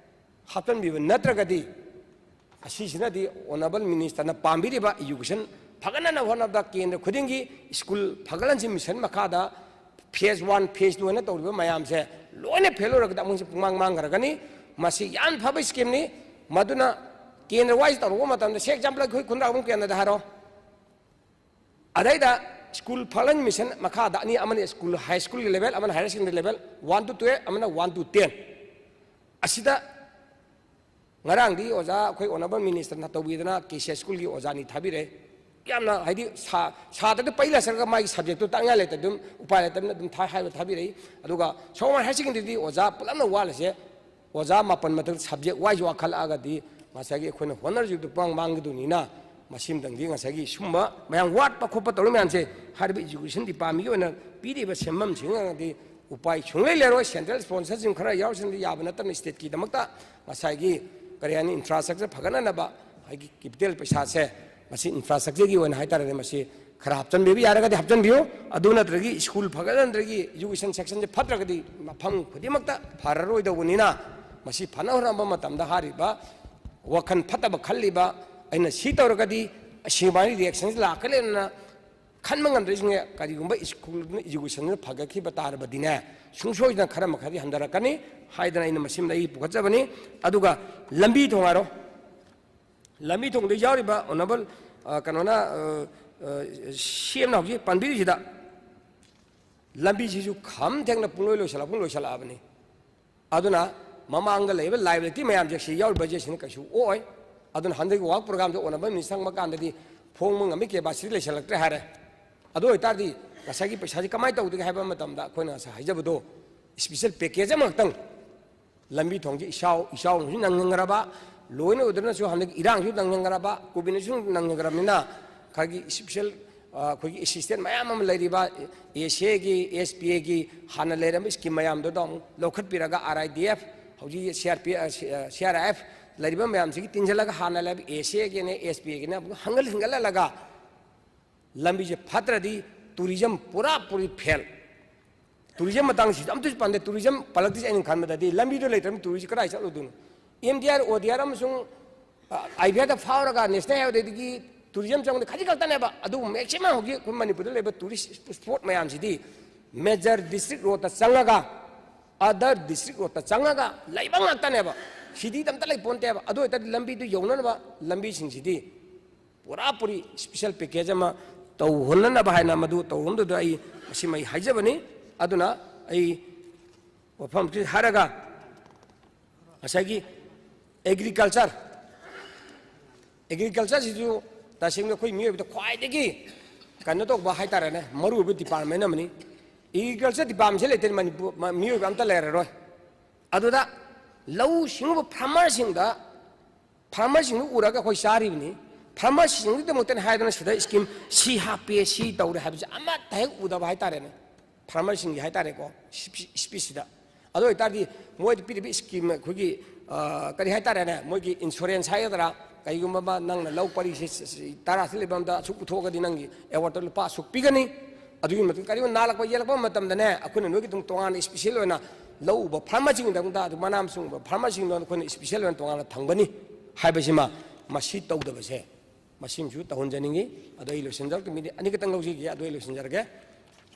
ꯍꯥꯞꯆꯤꯟꯕꯤꯕ ꯅꯠꯇ꯭ꯔꯒꯗꯤ, ꯑꯁꯤꯁꯤꯅꯗꯤ ꯑꯣꯅꯔꯦꯕꯜ ꯃꯤꯅꯤꯁꯇꯔꯅ ꯄꯥꯝꯕꯤꯔꯤꯕ ꯏꯖꯨꯀꯦꯁꯟ ꯐꯒꯠꯅꯅꯕ ꯍꯣꯠꯅꯕꯗ ꯀꯦꯟꯗ꯭ꯔ ꯈꯨꯗꯤꯡꯒꯤ ꯁ꯭ꯀꯨꯜ ꯐꯒꯠꯍꯟꯁꯤ ꯃꯤꯁꯟ ꯃꯈꯥꯗ ꯐꯦꯁ ꯋꯥꯟ, ꯐꯦꯁ ꯇꯨ ꯍꯥꯏꯅ ꯇꯧꯔꯤꯕ ꯃꯌꯥꯝꯁꯦ ꯂꯣꯏꯅ ꯐꯦꯜ ꯑꯣꯏꯔꯒꯗꯤ ꯑꯃꯨꯛꯁꯨ ꯄꯨꯡꯃꯥꯡ ꯃꯥꯡꯈ꯭ꯔꯒꯅꯤ꯫ ꯃꯁꯤ ꯌꯥꯝ ꯐꯕ ꯁ꯭ꯀꯤꯝꯅꯤ꯫ ꯃꯗꯨꯅ ꯀꯦꯟꯗ꯭ꯔ ꯋꯥꯏꯁ ꯇꯧꯔꯨꯕ ꯃꯇꯝꯗ, ꯁꯦ ꯑꯦꯛꯖꯥꯝꯄꯜ ꯑꯩꯈꯣꯏ ꯈꯨꯟꯗ꯭ꯔꯥꯛꯄꯝ ꯀꯦꯟꯗ꯭ꯔꯗ ꯍꯥꯏꯔꯣ, ꯑꯗꯩꯗ ꯁ꯭ꯀꯨꯜ ꯐꯒꯠꯍꯟ ꯃꯤꯁꯟ ꯃꯈꯥꯗ ꯑꯅꯤ, ꯑꯃꯅ ꯁ꯭ꯀꯨꯜ, ꯍꯥꯏ ꯁ꯭ꯀꯨꯜꯒꯤ ꯂꯦꯚꯦꯜ, ꯑꯃꯅ higher secondary level, one two twelve, ꯑꯃꯅ ꯋꯥꯟ ꯇꯨ ꯇꯦꯟ꯫ ꯑꯁꯤꯗ ꯉꯔꯥꯡꯗꯤ ꯑꯣꯖꯥ ꯑꯩꯈꯣꯏ ꯑꯣꯅꯔꯦꯕꯜ ꯃꯤꯅꯤꯁꯇꯔꯅ ꯇꯧꯕꯤꯗꯅ ꯀꯦ ꯁꯤ ꯁ꯭ꯀꯨꯜꯒꯤ ꯑꯣꯖꯥ ꯑꯅꯤ ꯊꯥꯕꯤꯔꯦ꯫ ꯌꯥꯝꯅ, ꯍꯥꯏꯗꯤ, ꯁꯥ-, ꯁꯥꯇ꯭ꯔꯗ ꯄꯩ ꯂꯥꯛꯆꯔꯒ ꯃꯥꯒꯤ ꯁꯕꯖꯦꯛꯇꯨ ꯇꯥꯛꯅꯤꯡꯉꯥꯏ ꯂꯩꯇ ꯑꯗꯨꯝ, ꯎꯄꯥꯏ ꯂꯩꯇꯕꯅꯤꯅ ꯑꯗꯨꯝ ꯊꯥꯏ ꯍꯥꯏꯕ ꯊꯥꯕꯤꯔꯛꯏ꯫ ꯑꯗꯨꯒ ꯁꯣꯃꯥꯏ ꯍꯥꯌꯔ ꯁꯦꯀꯦꯟꯗꯔꯤꯗꯤ ꯑꯣꯖꯥ ꯄꯨꯂꯞꯅ ꯋꯥꯠꯂꯤꯁꯦ, ꯑꯣꯖꯥ ꯃꯥꯄꯟ ꯃꯊꯛ ꯁꯕꯖꯦꯛ ꯋꯥꯏꯁ ꯋꯥꯈꯠꯂꯛꯑꯒꯗꯤ ꯉꯁꯥꯏꯒꯤ ꯑꯩꯈꯣꯏꯅ ꯍꯣꯠꯅꯔꯤꯕꯗꯨ ꯄꯨꯡꯃꯥꯡ ꯃꯥꯡꯒꯗꯣꯏꯅꯤꯅ, ꯃꯁꯤꯃꯇꯪꯗꯤ ꯉꯁꯥꯏꯒꯤ ꯁꯨꯝꯕ ꯃꯌꯥꯝ ꯋꯥꯠꯄ ꯈꯣꯠꯄ ꯇꯧꯔꯤ ꯃꯌꯥꯝꯁꯦ ꯍꯥꯏꯔꯤꯕ ꯏꯖꯨꯀꯦꯁꯟ ꯗꯤꯄꯥꯔꯠꯃꯦꯟꯒꯤ ꯑꯣꯏꯅ ꯄꯤꯔꯤꯕ ꯁꯦꯟꯐꯝꯁꯤꯡ ꯑꯗꯤ ꯎꯄꯥꯏ ꯁꯨꯡꯂꯩ ꯂꯩꯔꯣꯏ꯫ ꯁꯦꯟꯇ꯭ꯔꯦꯜ ꯁ꯭ꯄꯣꯟꯁꯔꯁꯤꯡ ꯈꯔ ꯌꯥꯎꯔꯁꯤꯅꯗꯤ ꯌꯥꯕ ꯅꯠꯇꯅ ꯁ꯭ꯇꯦꯠꯀꯤꯗꯃꯛꯇ ꯉꯁꯥꯏꯒꯤ ꯀꯔꯤ ꯍꯥꯏꯅꯤ, ꯏꯟꯐ꯭ꯔꯥꯁ꯭ꯇ꯭ꯔꯛꯆꯔ ꯐꯒꯠꯅꯅꯕ ꯍꯥꯏꯗꯤ ꯀꯦꯄꯤꯇꯦꯜ ꯄꯩꯁꯥꯁꯦ ꯃꯁꯤ ꯏꯟꯐ꯭ꯔꯥꯁ꯭ꯇ꯭ꯔꯛꯆꯔꯒꯤ ꯑꯣꯏꯅ ꯍꯥꯏꯇꯥꯔꯦꯅꯦ, ꯃꯁꯤ ꯈꯔ ꯍꯥꯞꯆꯤꯟꯕꯤꯕ ꯌꯥꯔꯒꯗꯤ ꯍꯥꯞꯆꯤꯟꯕꯤꯌꯨ꯫ ꯑꯗꯨ ꯅꯠꯇ꯭ꯔꯒꯗꯤ ꯁ꯭ꯀꯨꯜ ꯐꯒꯠꯍꯟꯗ꯭ꯔꯒꯗꯤ, ꯏꯖꯨꯀꯦꯁꯟ ꯁꯦꯛꯁꯟꯁꯦ ꯐꯠꯇ꯭ꯔꯒꯗꯤ ꯃꯐꯝ ꯈꯨꯗꯤꯡꯃꯛꯇ ꯐꯔꯔꯣꯏꯗꯧꯕꯅꯤꯅ, ꯃꯁꯤ ꯐꯅ ꯍꯣꯠꯅꯕ ꯃꯇꯝꯗ ꯍꯥꯏꯔꯤꯕ ꯋꯥꯈꯜ ꯐꯠꯇꯕ ꯈꯜꯂꯤꯕ, "ꯑꯩꯅ ꯁꯤ ꯇꯧꯔꯒꯗꯤ ꯑꯁꯤꯃꯥꯏꯅ ꯔꯤꯌꯦꯛꯁꯟꯁꯤ ꯂꯥꯛꯀꯅꯤꯅ" ꯈꯟꯕ ꯉꯝꯗ꯭ꯔꯤꯁꯤꯡꯁꯦ ꯀꯔꯤꯒꯨꯝꯕ ꯁ꯭ꯀꯨꯜꯗꯨꯅ, ꯏꯖꯨꯀꯦꯁꯟꯗꯨꯅ ꯐꯒꯠꯈꯤꯕ ꯇꯥꯔꯕꯗꯤꯅꯦ, ꯁꯨꯡꯁꯣꯏꯗꯅ ꯈꯔ ꯃꯈꯩꯗꯤ ꯍꯟꯊꯔꯛꯀꯅꯤ ꯍꯥꯏꯗꯅ ꯑꯩꯅ ꯃꯁꯤꯃꯗ ꯑꯩ ꯄꯨꯈꯠꯆꯕꯅꯤ꯫ ꯑꯗꯨꯒ ꯂꯝꯕꯤ ꯊꯣꯡ ꯍꯥꯏꯔꯣ, ꯂꯝꯕꯤ ꯊꯣꯡꯗ ꯌꯥꯎꯔꯤꯕ ꯑꯣꯅꯔꯦꯕꯜ, ꯑ, ꯀꯩꯅꯣꯅ, ꯑ, ꯑ, ꯁꯤ ꯑꯦꯝꯅ ꯍꯧꯖꯤꯛ ꯄꯟꯕꯤꯔꯤꯁꯤꯗ, ꯂꯝꯕꯤꯁꯤꯁꯨ ꯈꯝ ꯊꯦꯡꯅ ꯄꯨꯡꯂꯣꯏ ꯂꯣꯏꯁꯤꯜꯂꯛ-, ꯄꯨꯡ ꯂꯣꯏꯁꯤꯜꯂꯛꯑꯕꯅꯤ꯫ ꯑꯗꯨꯅ ꯃꯃꯥꯡꯗ ꯂꯩꯕ ꯂꯥꯏꯕꯤꯂꯤꯇꯤ ꯃꯌꯥꯝꯁꯦ ꯁꯤ ꯌꯥꯎꯔꯤꯕ ꯕꯖꯦꯠꯁꯤꯅ ꯀꯩꯁꯨ ꯑꯣꯏ꯫ ꯑꯗꯨꯅ ꯍꯟꯗꯛꯀꯤ ꯋꯥꯔꯛ ꯄ꯭ꯔꯣꯒ꯭ꯔꯥꯝꯁꯦ ꯑꯣꯅꯔꯦꯕꯜ ꯃꯤꯅꯤꯁꯇꯔ ꯆꯪꯕ ꯀꯥꯟꯗꯗꯤ ꯐꯣꯡꯕ ꯉꯝꯃꯤ, ꯀꯦꯄꯥꯁꯤꯇꯤ ꯂꯩꯁꯜꯂꯛꯇ꯭ꯔꯦ ꯍꯥꯏꯔꯦ꯫ ꯑꯗꯨ ꯑꯣꯏꯇꯥꯔꯗꯤ ꯉꯁꯥꯏꯒꯤ ꯄꯩꯁꯥꯁꯤ ꯀꯃꯥꯏꯅ ꯇꯧꯗꯒꯦ ꯍꯥꯏꯕ ꯃꯇꯝꯗ ꯑꯩꯈꯣꯏꯅ ꯉꯁꯥꯏ ꯍꯥꯏꯖꯕꯗꯣ, ꯏꯁꯄꯤꯁꯦꯜ ꯄꯦꯀꯦꯖ ꯑꯃꯈꯛꯇꯪ, ꯂꯝꯕꯤ ꯊꯣꯡꯁꯤ ꯏꯆꯥꯎ, ꯏꯆꯥꯎꯅꯁꯨ ꯅꯪꯍꯟꯈ꯭ꯔꯕ, ꯂꯣꯏꯅ ꯑꯣꯏꯗꯨꯅꯁꯨ ꯍꯟꯗꯛ ꯏꯔꯥꯡꯁꯨ ꯅꯪꯍꯟꯈ꯭ꯔꯕ, ꯀꯣꯚꯤꯠꯅꯁꯨ ꯅꯪꯍꯟꯈ꯭ꯔꯕꯅꯤꯅ, ꯈꯔꯒꯤ ꯏꯁꯄꯤꯁꯦꯜ, ꯑ, ꯑꯩꯈꯣꯏꯒꯤ ꯑꯦꯁꯤꯁꯇꯦꯟ ꯃꯌꯥꯝ ꯑꯃ ꯂꯩꯔꯤꯕ, ꯑꯦ ꯁꯤ ꯑꯦꯒꯤ, ꯑꯦꯁ ꯕꯤ ꯑꯦꯒꯤ ꯍꯥꯟꯅ ꯂꯩꯔꯝꯕ ꯁ꯭ꯀꯤꯝ ꯃꯌꯥꯝꯗꯨꯗ ꯑꯃꯨꯛ ꯂꯧꯈꯠꯄꯤꯔꯒ, ꯑꯥꯔ ꯑꯥꯏ ꯗꯤ ꯑꯦꯐ, ꯍꯧꯖꯤꯛ ꯁꯤ ꯑꯥꯔ ꯄꯤ, ꯑ, ꯁꯤ, ꯑ, ꯁꯤ ꯑꯥꯔ ꯑꯥꯏ ꯑꯦꯐ ꯂꯩꯔꯤꯕ ꯃꯌꯥꯝꯁꯤꯒꯤ ꯇꯤꯟꯁꯤꯜꯂꯒ, ꯍꯥꯟꯅ ꯂꯩꯔꯝꯕ ꯑꯦ ꯁꯤ ꯑꯦꯒꯤꯅꯦ, ꯑꯦꯁ ꯕꯤ ꯑꯦꯒꯤꯅꯦ ꯑꯃꯨꯛ ꯍꯪꯒꯠ ꯍꯤꯡꯒꯠꯍꯜꯂꯒ, ꯂꯝꯕꯤꯁꯦ ꯐꯠꯇ꯭ꯔꯗꯤ ꯇꯨꯔꯤꯖꯝ ꯄꯨꯔꯥ ꯄꯨꯔꯤ ꯐꯦꯜ꯫ ꯇꯨꯔꯤꯖꯝ ꯃꯇꯥꯡꯁꯤꯁꯨ ꯑꯝꯇꯁꯨ ꯄꯥꯟꯗꯦ꯫ ꯇꯨꯔꯤꯖꯝ ꯄꯜꯂꯛꯇ꯭ꯔꯤꯁꯦ ꯑꯩꯅ ꯈꯟꯕꯗꯗꯤ ꯂꯝꯕꯤꯗꯣ ꯂꯩꯇ꯭ꯔꯕꯅꯤꯅ ꯇꯨꯔꯤꯁ ꯀꯗꯥꯏ ꯆꯠꯂꯨꯗꯣꯏꯅꯣ? M D R, O D R ꯑꯃꯁꯨꯡ, ꯑ, ꯑꯥꯏ ꯚꯤ ꯑꯥꯔꯗ ꯐꯥꯎꯔꯒ ꯅꯦꯁꯅꯦꯜ ꯍꯥꯏꯋꯦꯗꯒꯤ ꯇꯨꯔꯤꯖꯝ ꯆꯪꯕꯗ ꯈꯖꯤꯛ ꯈꯛꯇꯅꯦꯕ꯫ ꯑꯗꯨꯕꯨ ꯃꯦꯛꯁꯤꯃꯝ ꯍꯧꯖꯤꯛ ꯑꯩꯈꯣꯏ ꯃꯅꯤꯄꯨꯔꯗ ꯂꯩꯕ ꯇꯨꯔꯤꯁ ꯏꯁꯄꯣꯠ ꯃꯌꯥꯝꯁꯤꯗꯤ ꯃꯦꯖꯔ ꯗꯤꯁꯇ꯭ꯔꯤꯛ ꯔꯣꯗꯇ ꯆꯪꯉꯒ, ꯑꯗꯔ ꯗꯤꯁꯇ꯭ꯔꯤꯛ ꯔꯣꯗꯇ ꯆꯪꯉꯒ ꯂꯩꯕ ꯉꯥꯛꯇꯅꯦꯕ꯫ ꯁꯤꯇꯤꯗ ꯑꯝꯇ ꯂꯩ ꯄꯣꯟꯇꯦꯕ꯫ ꯑꯗꯨ ꯑꯣꯏꯇꯥꯔꯗꯤ ꯂꯝꯕꯤꯗꯨ ꯌꯧꯅꯅꯕ ꯂꯝꯕꯤꯁꯤꯡꯁꯤꯗꯤ ꯄꯨꯔꯥ ꯄꯨꯔꯤ ꯏꯁꯄꯤꯁꯦꯜ ꯄꯦꯀꯦꯖ ꯑꯃ ꯇꯧꯍꯟꯅꯅꯕ ꯍꯥꯏꯅ ꯃꯗꯨ ꯇꯧꯔꯝꯗꯨꯗ ꯑꯩ ꯃꯁꯤꯃ ꯑꯩ ꯍꯥꯏꯖꯕꯅꯤ꯫ ꯑꯗꯨꯅ ꯑꯩ ꯋꯥꯐꯝꯁꯤ ꯍꯥꯏꯔꯒ ꯉꯁꯥꯏꯒꯤ ꯑꯦꯒ꯭ꯔꯤꯀꯜꯆꯔ, ꯑꯦꯒ꯭ꯔꯤꯀꯜꯆꯔꯁꯤꯁꯨ ꯇꯁꯦꯡꯅ ꯑꯩꯈꯣꯏ ꯃꯤꯑꯣꯏꯕꯗ ꯈ꯭ꯋꯥꯏꯗꯒꯤ ꯀꯩꯅꯣ ꯇꯧꯕ ꯍꯥꯏꯇꯥꯔꯦꯅꯦ, ꯃꯔꯨꯑꯣꯏꯕ ꯗꯤꯄꯥꯔꯠꯃꯦꯟ ꯑꯃꯅꯤ꯫ ꯑꯦꯒ꯭ꯔꯤꯀꯜꯆꯔ ꯗꯤꯄꯥꯔꯠꯃꯦꯟꯁꯦ ꯂꯩꯇ꯭ꯔꯗꯤ ꯃꯅꯤꯄꯨꯔ, ꯃ-, ꯃꯤꯑꯣꯏꯕ ꯑꯝꯇ ꯂꯩꯔꯔꯣꯏ꯫ ꯑꯗꯨꯗ ꯂꯧꯎ ꯁꯤꯡꯎꯕ ꯐꯥꯔꯃꯔꯁꯤꯡꯗ, ꯐꯥꯔꯃꯔꯁꯤꯡꯗꯨ ꯎꯔꯒ ꯑꯩꯈꯣꯏ ꯆꯥꯔꯤꯕꯅꯤ꯫ ꯐꯥꯔꯃꯔꯁꯤꯡꯒꯤꯗꯃꯛꯇꯅꯤ ꯍꯥꯏꯗꯅ ꯁꯤꯗ ꯁ꯭ꯀꯤꯝ ꯁꯤ ꯍꯥꯞꯄꯦ, ꯁꯤ ꯇꯧꯔꯦ ꯍꯥꯏꯕꯁꯦ ꯑꯃꯠꯇ ꯍꯦꯛ ꯎꯗꯕ ꯍꯥꯏꯇꯥꯔꯦꯅꯦ, ꯐꯥꯔꯃꯔꯁꯤꯡꯒꯤ ꯍꯥꯏꯇꯥꯔꯦꯀꯣ, ꯁꯤ-, ꯁꯤ-, ꯁ꯭ꯄꯤꯁꯁꯤꯗ꯫ ꯑꯗꯨ ꯑꯣꯏꯇꯥꯔꯗꯤ ꯃꯣꯏꯗ ꯄꯤꯔꯤꯕ ꯁ꯭ꯀꯤꯝ ꯑꯩꯈꯣꯏꯒꯤ, ꯑ, ꯀꯔꯤ ꯍꯥꯏꯇꯥꯔꯦꯅꯦ, ꯃꯣꯏꯒꯤ ꯏꯟꯁꯨꯔꯦꯟꯁ ꯍꯥꯏꯒꯗ꯭ꯔꯥ, ꯀꯔꯤꯒꯨꯝꯕ ꯑꯃ ꯅꯪꯅ ꯂꯧ ꯄꯔꯤꯁꯦ ꯁ-, ꯁ-, ꯇꯔꯥ ꯁꯤ ꯂꯩꯕ ꯑꯃꯗ ꯑꯁꯨꯛ ꯄꯨꯊꯣꯛꯑꯒꯗꯤ ꯅꯪꯒꯤ ꯑꯦꯋꯥꯔꯗꯇ ꯂꯨꯄꯥ ꯑꯁꯨꯛ ꯄꯤꯒꯅꯤ꯫ ꯑꯗꯨꯒꯤ ꯃꯇꯨꯡ ꯀꯔꯤꯒꯨꯝꯕ ꯅꯥꯜꯂꯛꯄ ꯌꯦꯛꯂꯛꯄ ꯃꯇꯝꯗꯅꯦ, ꯑꯩꯈꯣꯏꯅ ꯅꯣꯏꯒꯤ ꯑꯗꯨꯝ ꯇꯣꯉꯥꯟꯅ ꯏꯁꯄꯤꯁꯦꯜ ꯑꯣꯏꯅ ꯂꯧ ꯎꯕ ꯐꯥꯔꯃꯔꯁꯤꯡꯒꯤꯗꯃꯛꯇ, ꯑꯗꯨ ꯃꯅꯥ ꯃꯁꯤꯡ ꯎꯕ ꯐꯥꯔꯃꯔꯁꯤꯡꯗꯣ ꯑꯩꯈꯣꯏꯅ ꯏꯁꯄꯤꯁꯦꯜ ꯑꯣꯏꯅ ꯇꯣꯉꯥꯟꯅ ꯊꯝꯒꯅꯤ ꯍꯥꯏꯕꯁꯤꯃ, ꯃꯁꯤ ꯇꯧꯗꯕꯁꯦ ꯃꯁꯤꯃꯁꯨ ꯇꯧꯍꯟꯖꯅꯤꯡꯉꯤ꯫ ꯑꯗꯣ ꯑꯩ ꯂꯣꯏꯁꯤꯟꯖꯔꯛꯇ ꯃꯤꯅꯤꯠ ꯑꯅꯤꯈꯛꯇꯪ ꯂꯧꯖꯒꯦ, ꯑꯗꯨ ꯑꯩ ꯂꯣꯏꯁꯤꯟꯖꯔꯒꯦ꯫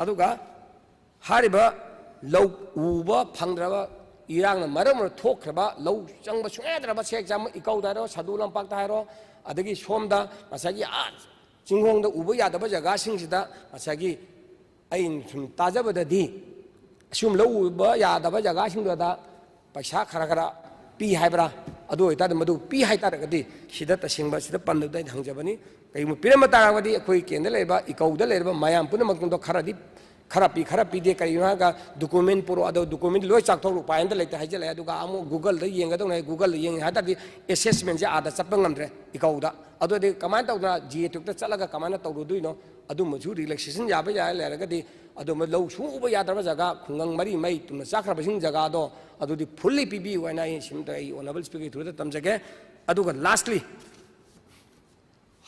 ꯑꯗꯨꯒ ꯍꯥꯏꯔꯤꯕ ꯂꯧ ꯎꯕ ꯐꯪꯗ꯭ꯔꯕ, ꯏꯔꯥꯡꯅ ꯃꯔꯝ ꯑꯣꯏꯔ ꯊꯣꯛꯈ꯭ꯔꯕ ꯂꯧ ꯆꯪꯕ ꯁꯨꯡꯌꯥ ꯌꯥꯗ꯭ꯔꯕ, ꯁꯦꯛ ꯆꯥꯝꯃ ꯏꯀꯧꯗ ꯍꯥꯏꯔꯣ, ꯁꯥꯗꯨ ꯂꯝꯄꯥꯛꯇ ꯍꯥꯏꯔꯣ, ꯑꯗꯒꯤ ꯁꯣꯝꯗ ꯉꯁꯥꯏꯒꯤ ꯑꯥ ꯆꯤꯡꯈꯣꯡꯗ ꯎꯕ ꯌꯥꯗꯕ ꯖꯒꯥꯁꯤꯡꯁꯤꯗ ꯉꯁꯥꯏꯒꯤ ꯑꯩꯅ ꯁꯨꯝ ꯇꯥꯖꯕꯗꯗꯤ ꯑꯁꯤꯒꯨꯝꯕ ꯂꯧ ꯎꯕ ꯌꯥꯗꯕ ꯖꯒꯥꯁꯤꯡꯗꯨꯗ ꯄꯩꯁꯥ ꯈꯔ ꯈꯔ ꯄꯤ ꯍꯥꯏꯕ꯭ꯔꯥ? ꯑꯗꯨ ꯑꯣꯏꯇꯥꯔꯗꯤ ꯃꯗꯨ ꯄꯤ ꯍꯥꯏꯇꯥꯔꯒꯗꯤ ꯁꯤꯗ ꯇꯁꯦꯡꯕ ꯁꯤꯗ ꯄꯟꯗꯕꯗ ꯑꯩꯅ ꯍꯪꯖꯕꯅꯤ꯫ ꯀꯔꯤꯒꯨꯝꯕ ꯄꯤꯔꯝꯕ ꯇꯥꯔꯒꯗꯤ ꯑꯩꯈꯣꯏ ꯀꯦꯟꯗ꯭ꯔ ꯂꯩꯔꯤꯕ ꯏꯀꯧꯗ ꯂꯩꯔꯤꯕ ꯃꯌꯥꯝ ꯄꯨꯝꯅꯃꯛꯇꯣ ꯈꯔꯗꯤ, ꯈꯔ ꯄꯤ, ꯈꯔ ꯄꯤꯗꯦ, ꯀꯔꯤꯒꯤꯅꯣ ꯍꯥꯏꯔꯒ document ꯄꯨꯔꯛꯑꯣ, ꯑꯗꯣ document ꯂꯣꯏ ꯆꯥꯛꯊꯣꯛꯂꯨ, ꯎꯄꯥꯏ ꯑꯝꯇ ꯂꯩꯇꯦ ꯍꯥꯏꯖꯤꯜꯂꯛꯑꯦ꯫ ꯑꯗꯨꯒ ꯑꯃꯨꯛ Google-ꯗ ꯌꯦꯡꯒꯗꯧꯅꯦ꯫ Google-ꯗ ꯌꯦꯡꯉꯦ ꯍꯥꯏ ꯇꯥꯔꯗꯤ assessment-ꯁꯦ ꯑꯥꯗ ꯆꯠꯄ ꯉꯝꯗ꯭ꯔꯦ ꯏꯀꯧꯗ꯫ ꯑꯗꯨꯗꯤ ꯀꯃꯥꯏꯅ ꯇꯧꯗꯅ G A two-ꯇ ꯆꯠꯂꯒ ꯀꯃꯥꯏꯅ ꯇꯧꯔꯨꯗꯣꯏꯅꯣ? ꯑꯗꯨꯝꯕꯁꯨ relaxation ꯌꯥꯕ ꯌꯥꯏ ꯂꯩꯔꯒꯗꯤ ꯑꯗꯨꯝꯕ ꯂꯧ ꯁꯨꯡꯎ ꯎꯕ ꯌꯥꯗ꯭ꯔꯕ ꯖꯒꯥ, ꯈꯨꯡꯒꯪ ꯃꯔꯤ ꯃꯩ ꯇꯨꯝꯅ ꯆꯥꯛꯈ꯭ꯔꯕꯁꯤꯡ ꯖꯒꯥꯗꯣ ꯑꯗꯨꯗꯤ fully ꯄꯤꯕꯤꯌꯨ ꯍꯥꯏꯅ ꯑꯩ ꯁꯤꯝꯇ ꯑꯩ Honourable Speaker-ꯒꯤ through-ꯗ ꯇꯝꯖꯒꯦ꯫ ꯑꯗꯨꯒ lastly,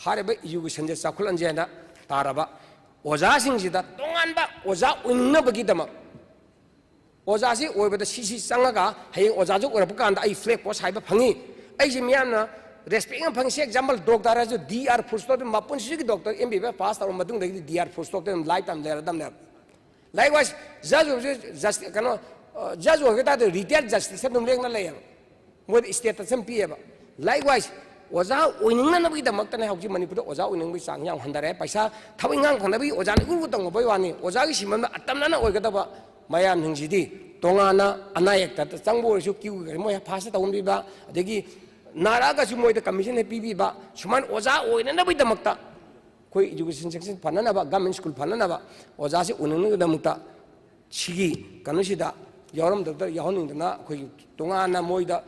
ꯍꯥꯏꯔꯤꯕ education-ꯁꯦ ꯆꯥꯎꯈꯠꯍꯟꯁꯦ ꯍꯥꯏꯅ ꯇꯥꯔꯕ ꯑꯣꯖꯥꯁꯤꯡꯁꯤꯗ ꯇꯣꯉꯥꯟꯕ ꯑꯣꯖꯥ ꯑꯣꯏꯅꯤꯡꯅꯕꯒꯤꯗꯃꯛ, ꯑꯣꯖꯥꯁꯤ ꯑꯣꯏꯕꯗ ꯁꯤ ꯁꯤ ꯆꯪꯉꯒ ꯍꯌꯦꯡ ꯑꯣꯖꯥꯁꯨ ꯑꯣꯏꯔꯛꯄ ꯀꯥꯟꯗ ꯑꯩ flag post ꯍꯥꯏꯕ ꯐꯪꯉꯤ꯫ ꯑꯩꯁꯦ ꯃꯤꯌꯥꯝꯅ respect ꯌꯥꯝ ꯐꯪꯉꯤ꯫ ꯁꯤ example, doctor ꯍꯥꯏꯔꯁꯨ D R full stop, ꯃꯄꯨꯟꯁꯤꯒꯤ doctor, M B B S pass ꯇꯧꯔꯕ ꯃꯇꯨꯡꯗꯒꯤꯗꯤ D R full stop ꯑꯗꯨꯝ lifetime ꯂꯩꯔꯗꯕꯅꯦꯕ꯫ Likewise, judge ꯑꯣꯏꯕꯁꯨ just, ꯀꯩꯅꯣ, judge ꯑꯣꯏꯕ ꯇꯥꯔꯗꯤ retired justice ꯑꯗꯨꯝ ꯂꯦꯡꯅ ꯂꯩꯌꯦꯕ꯫ ꯃꯣꯏꯗ status ꯑꯃ ꯄꯤꯌꯦꯕ꯫ Likewise, ꯑꯣꯖꯥ ꯑꯣꯏꯅꯤꯡꯅꯅꯕꯒꯤꯗꯃꯛꯇꯅꯦ ꯍꯧꯖꯤꯛ ꯃꯅꯤꯄꯨꯔꯗ ꯑꯣꯖꯥ ꯑꯣꯏꯅꯤꯡꯕꯒꯤ ꯆꯥꯡ ꯌꯥꯝ ꯍꯟꯊꯔꯦ꯫ ꯄꯩꯁꯥ, ꯊꯕꯛ ꯏꯪꯈꯥꯡ ꯐꯪꯅꯕꯒꯤ ꯑꯣꯖꯥꯅ ꯏꯎ ꯇꯧꯅꯕꯒꯤ ꯋꯥꯅꯤ꯫ ꯑꯣꯖꯥꯒꯤ ꯁꯤꯟꯐꯝꯗ ꯑꯇꯝꯅꯅ ꯑꯣꯏꯒꯗꯕ ꯃꯌꯥꯝꯁꯤꯡꯁꯤꯗꯤ ꯇꯣꯉꯥꯟꯅ ꯑꯅꯥ ꯑꯌꯦꯛꯇ ꯆꯪꯕ ꯑꯣꯏꯔꯁꯨ queue ꯃꯣꯏ pass ꯇꯧꯍꯟꯕꯤꯕ, ꯑꯗꯒꯤ ꯅꯥꯔꯛꯑꯒꯁꯨ ꯃꯣꯏꯗ commission ꯍꯦꯛ ꯄꯤꯕꯤꯕ, ꯁꯨꯃꯥꯏꯅ ꯑꯣꯖꯥ ꯑꯣꯏꯅꯅꯕꯒꯤꯗꯃꯛꯇ ꯑꯩꯈꯣꯏ education section ꯐꯅꯅꯕ, government school ꯐꯅꯅꯕ, ꯑꯣꯖꯥꯁꯤ ꯑꯣꯏꯅꯅꯕꯒꯤꯗꯃꯛꯇ ꯁꯤꯒꯤ ꯀꯩꯅꯣꯁꯤꯗ ꯌꯥꯎꯔꯝꯗꯕꯗ, ꯌꯥꯎꯍꯟꯅꯤꯡꯗꯅ ꯑꯩꯈꯣꯏꯒꯤ ꯇꯣꯉꯥꯟꯅ ꯃꯣꯏꯗ,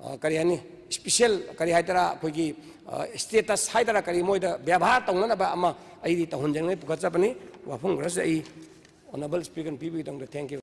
ꯑ, ꯀꯔꯤ ꯍꯥꯏꯅꯤ, special ꯀꯔꯤ ꯍꯥꯏꯇꯥꯔꯥ, ꯑꯩꯈꯣꯏꯒꯤ, ꯑ, status ꯍꯥꯏꯇꯥꯔꯥ, ꯀꯔꯤ ꯃꯣꯏꯗ ꯕꯦꯕꯥꯔ ꯇꯧꯅꯅꯕ ꯑꯃ ꯑꯩꯗꯤ ꯇꯧꯍꯟꯖꯅꯤꯡꯉꯥꯏ ꯄꯨꯈꯠꯆꯕꯅꯤ꯫ ꯋꯥꯐꯝ ꯈꯔꯁꯦ ꯑꯩ Honourable Speaker-ꯅ ꯄꯤꯕꯒꯤꯗꯃꯛꯇ thank you꯫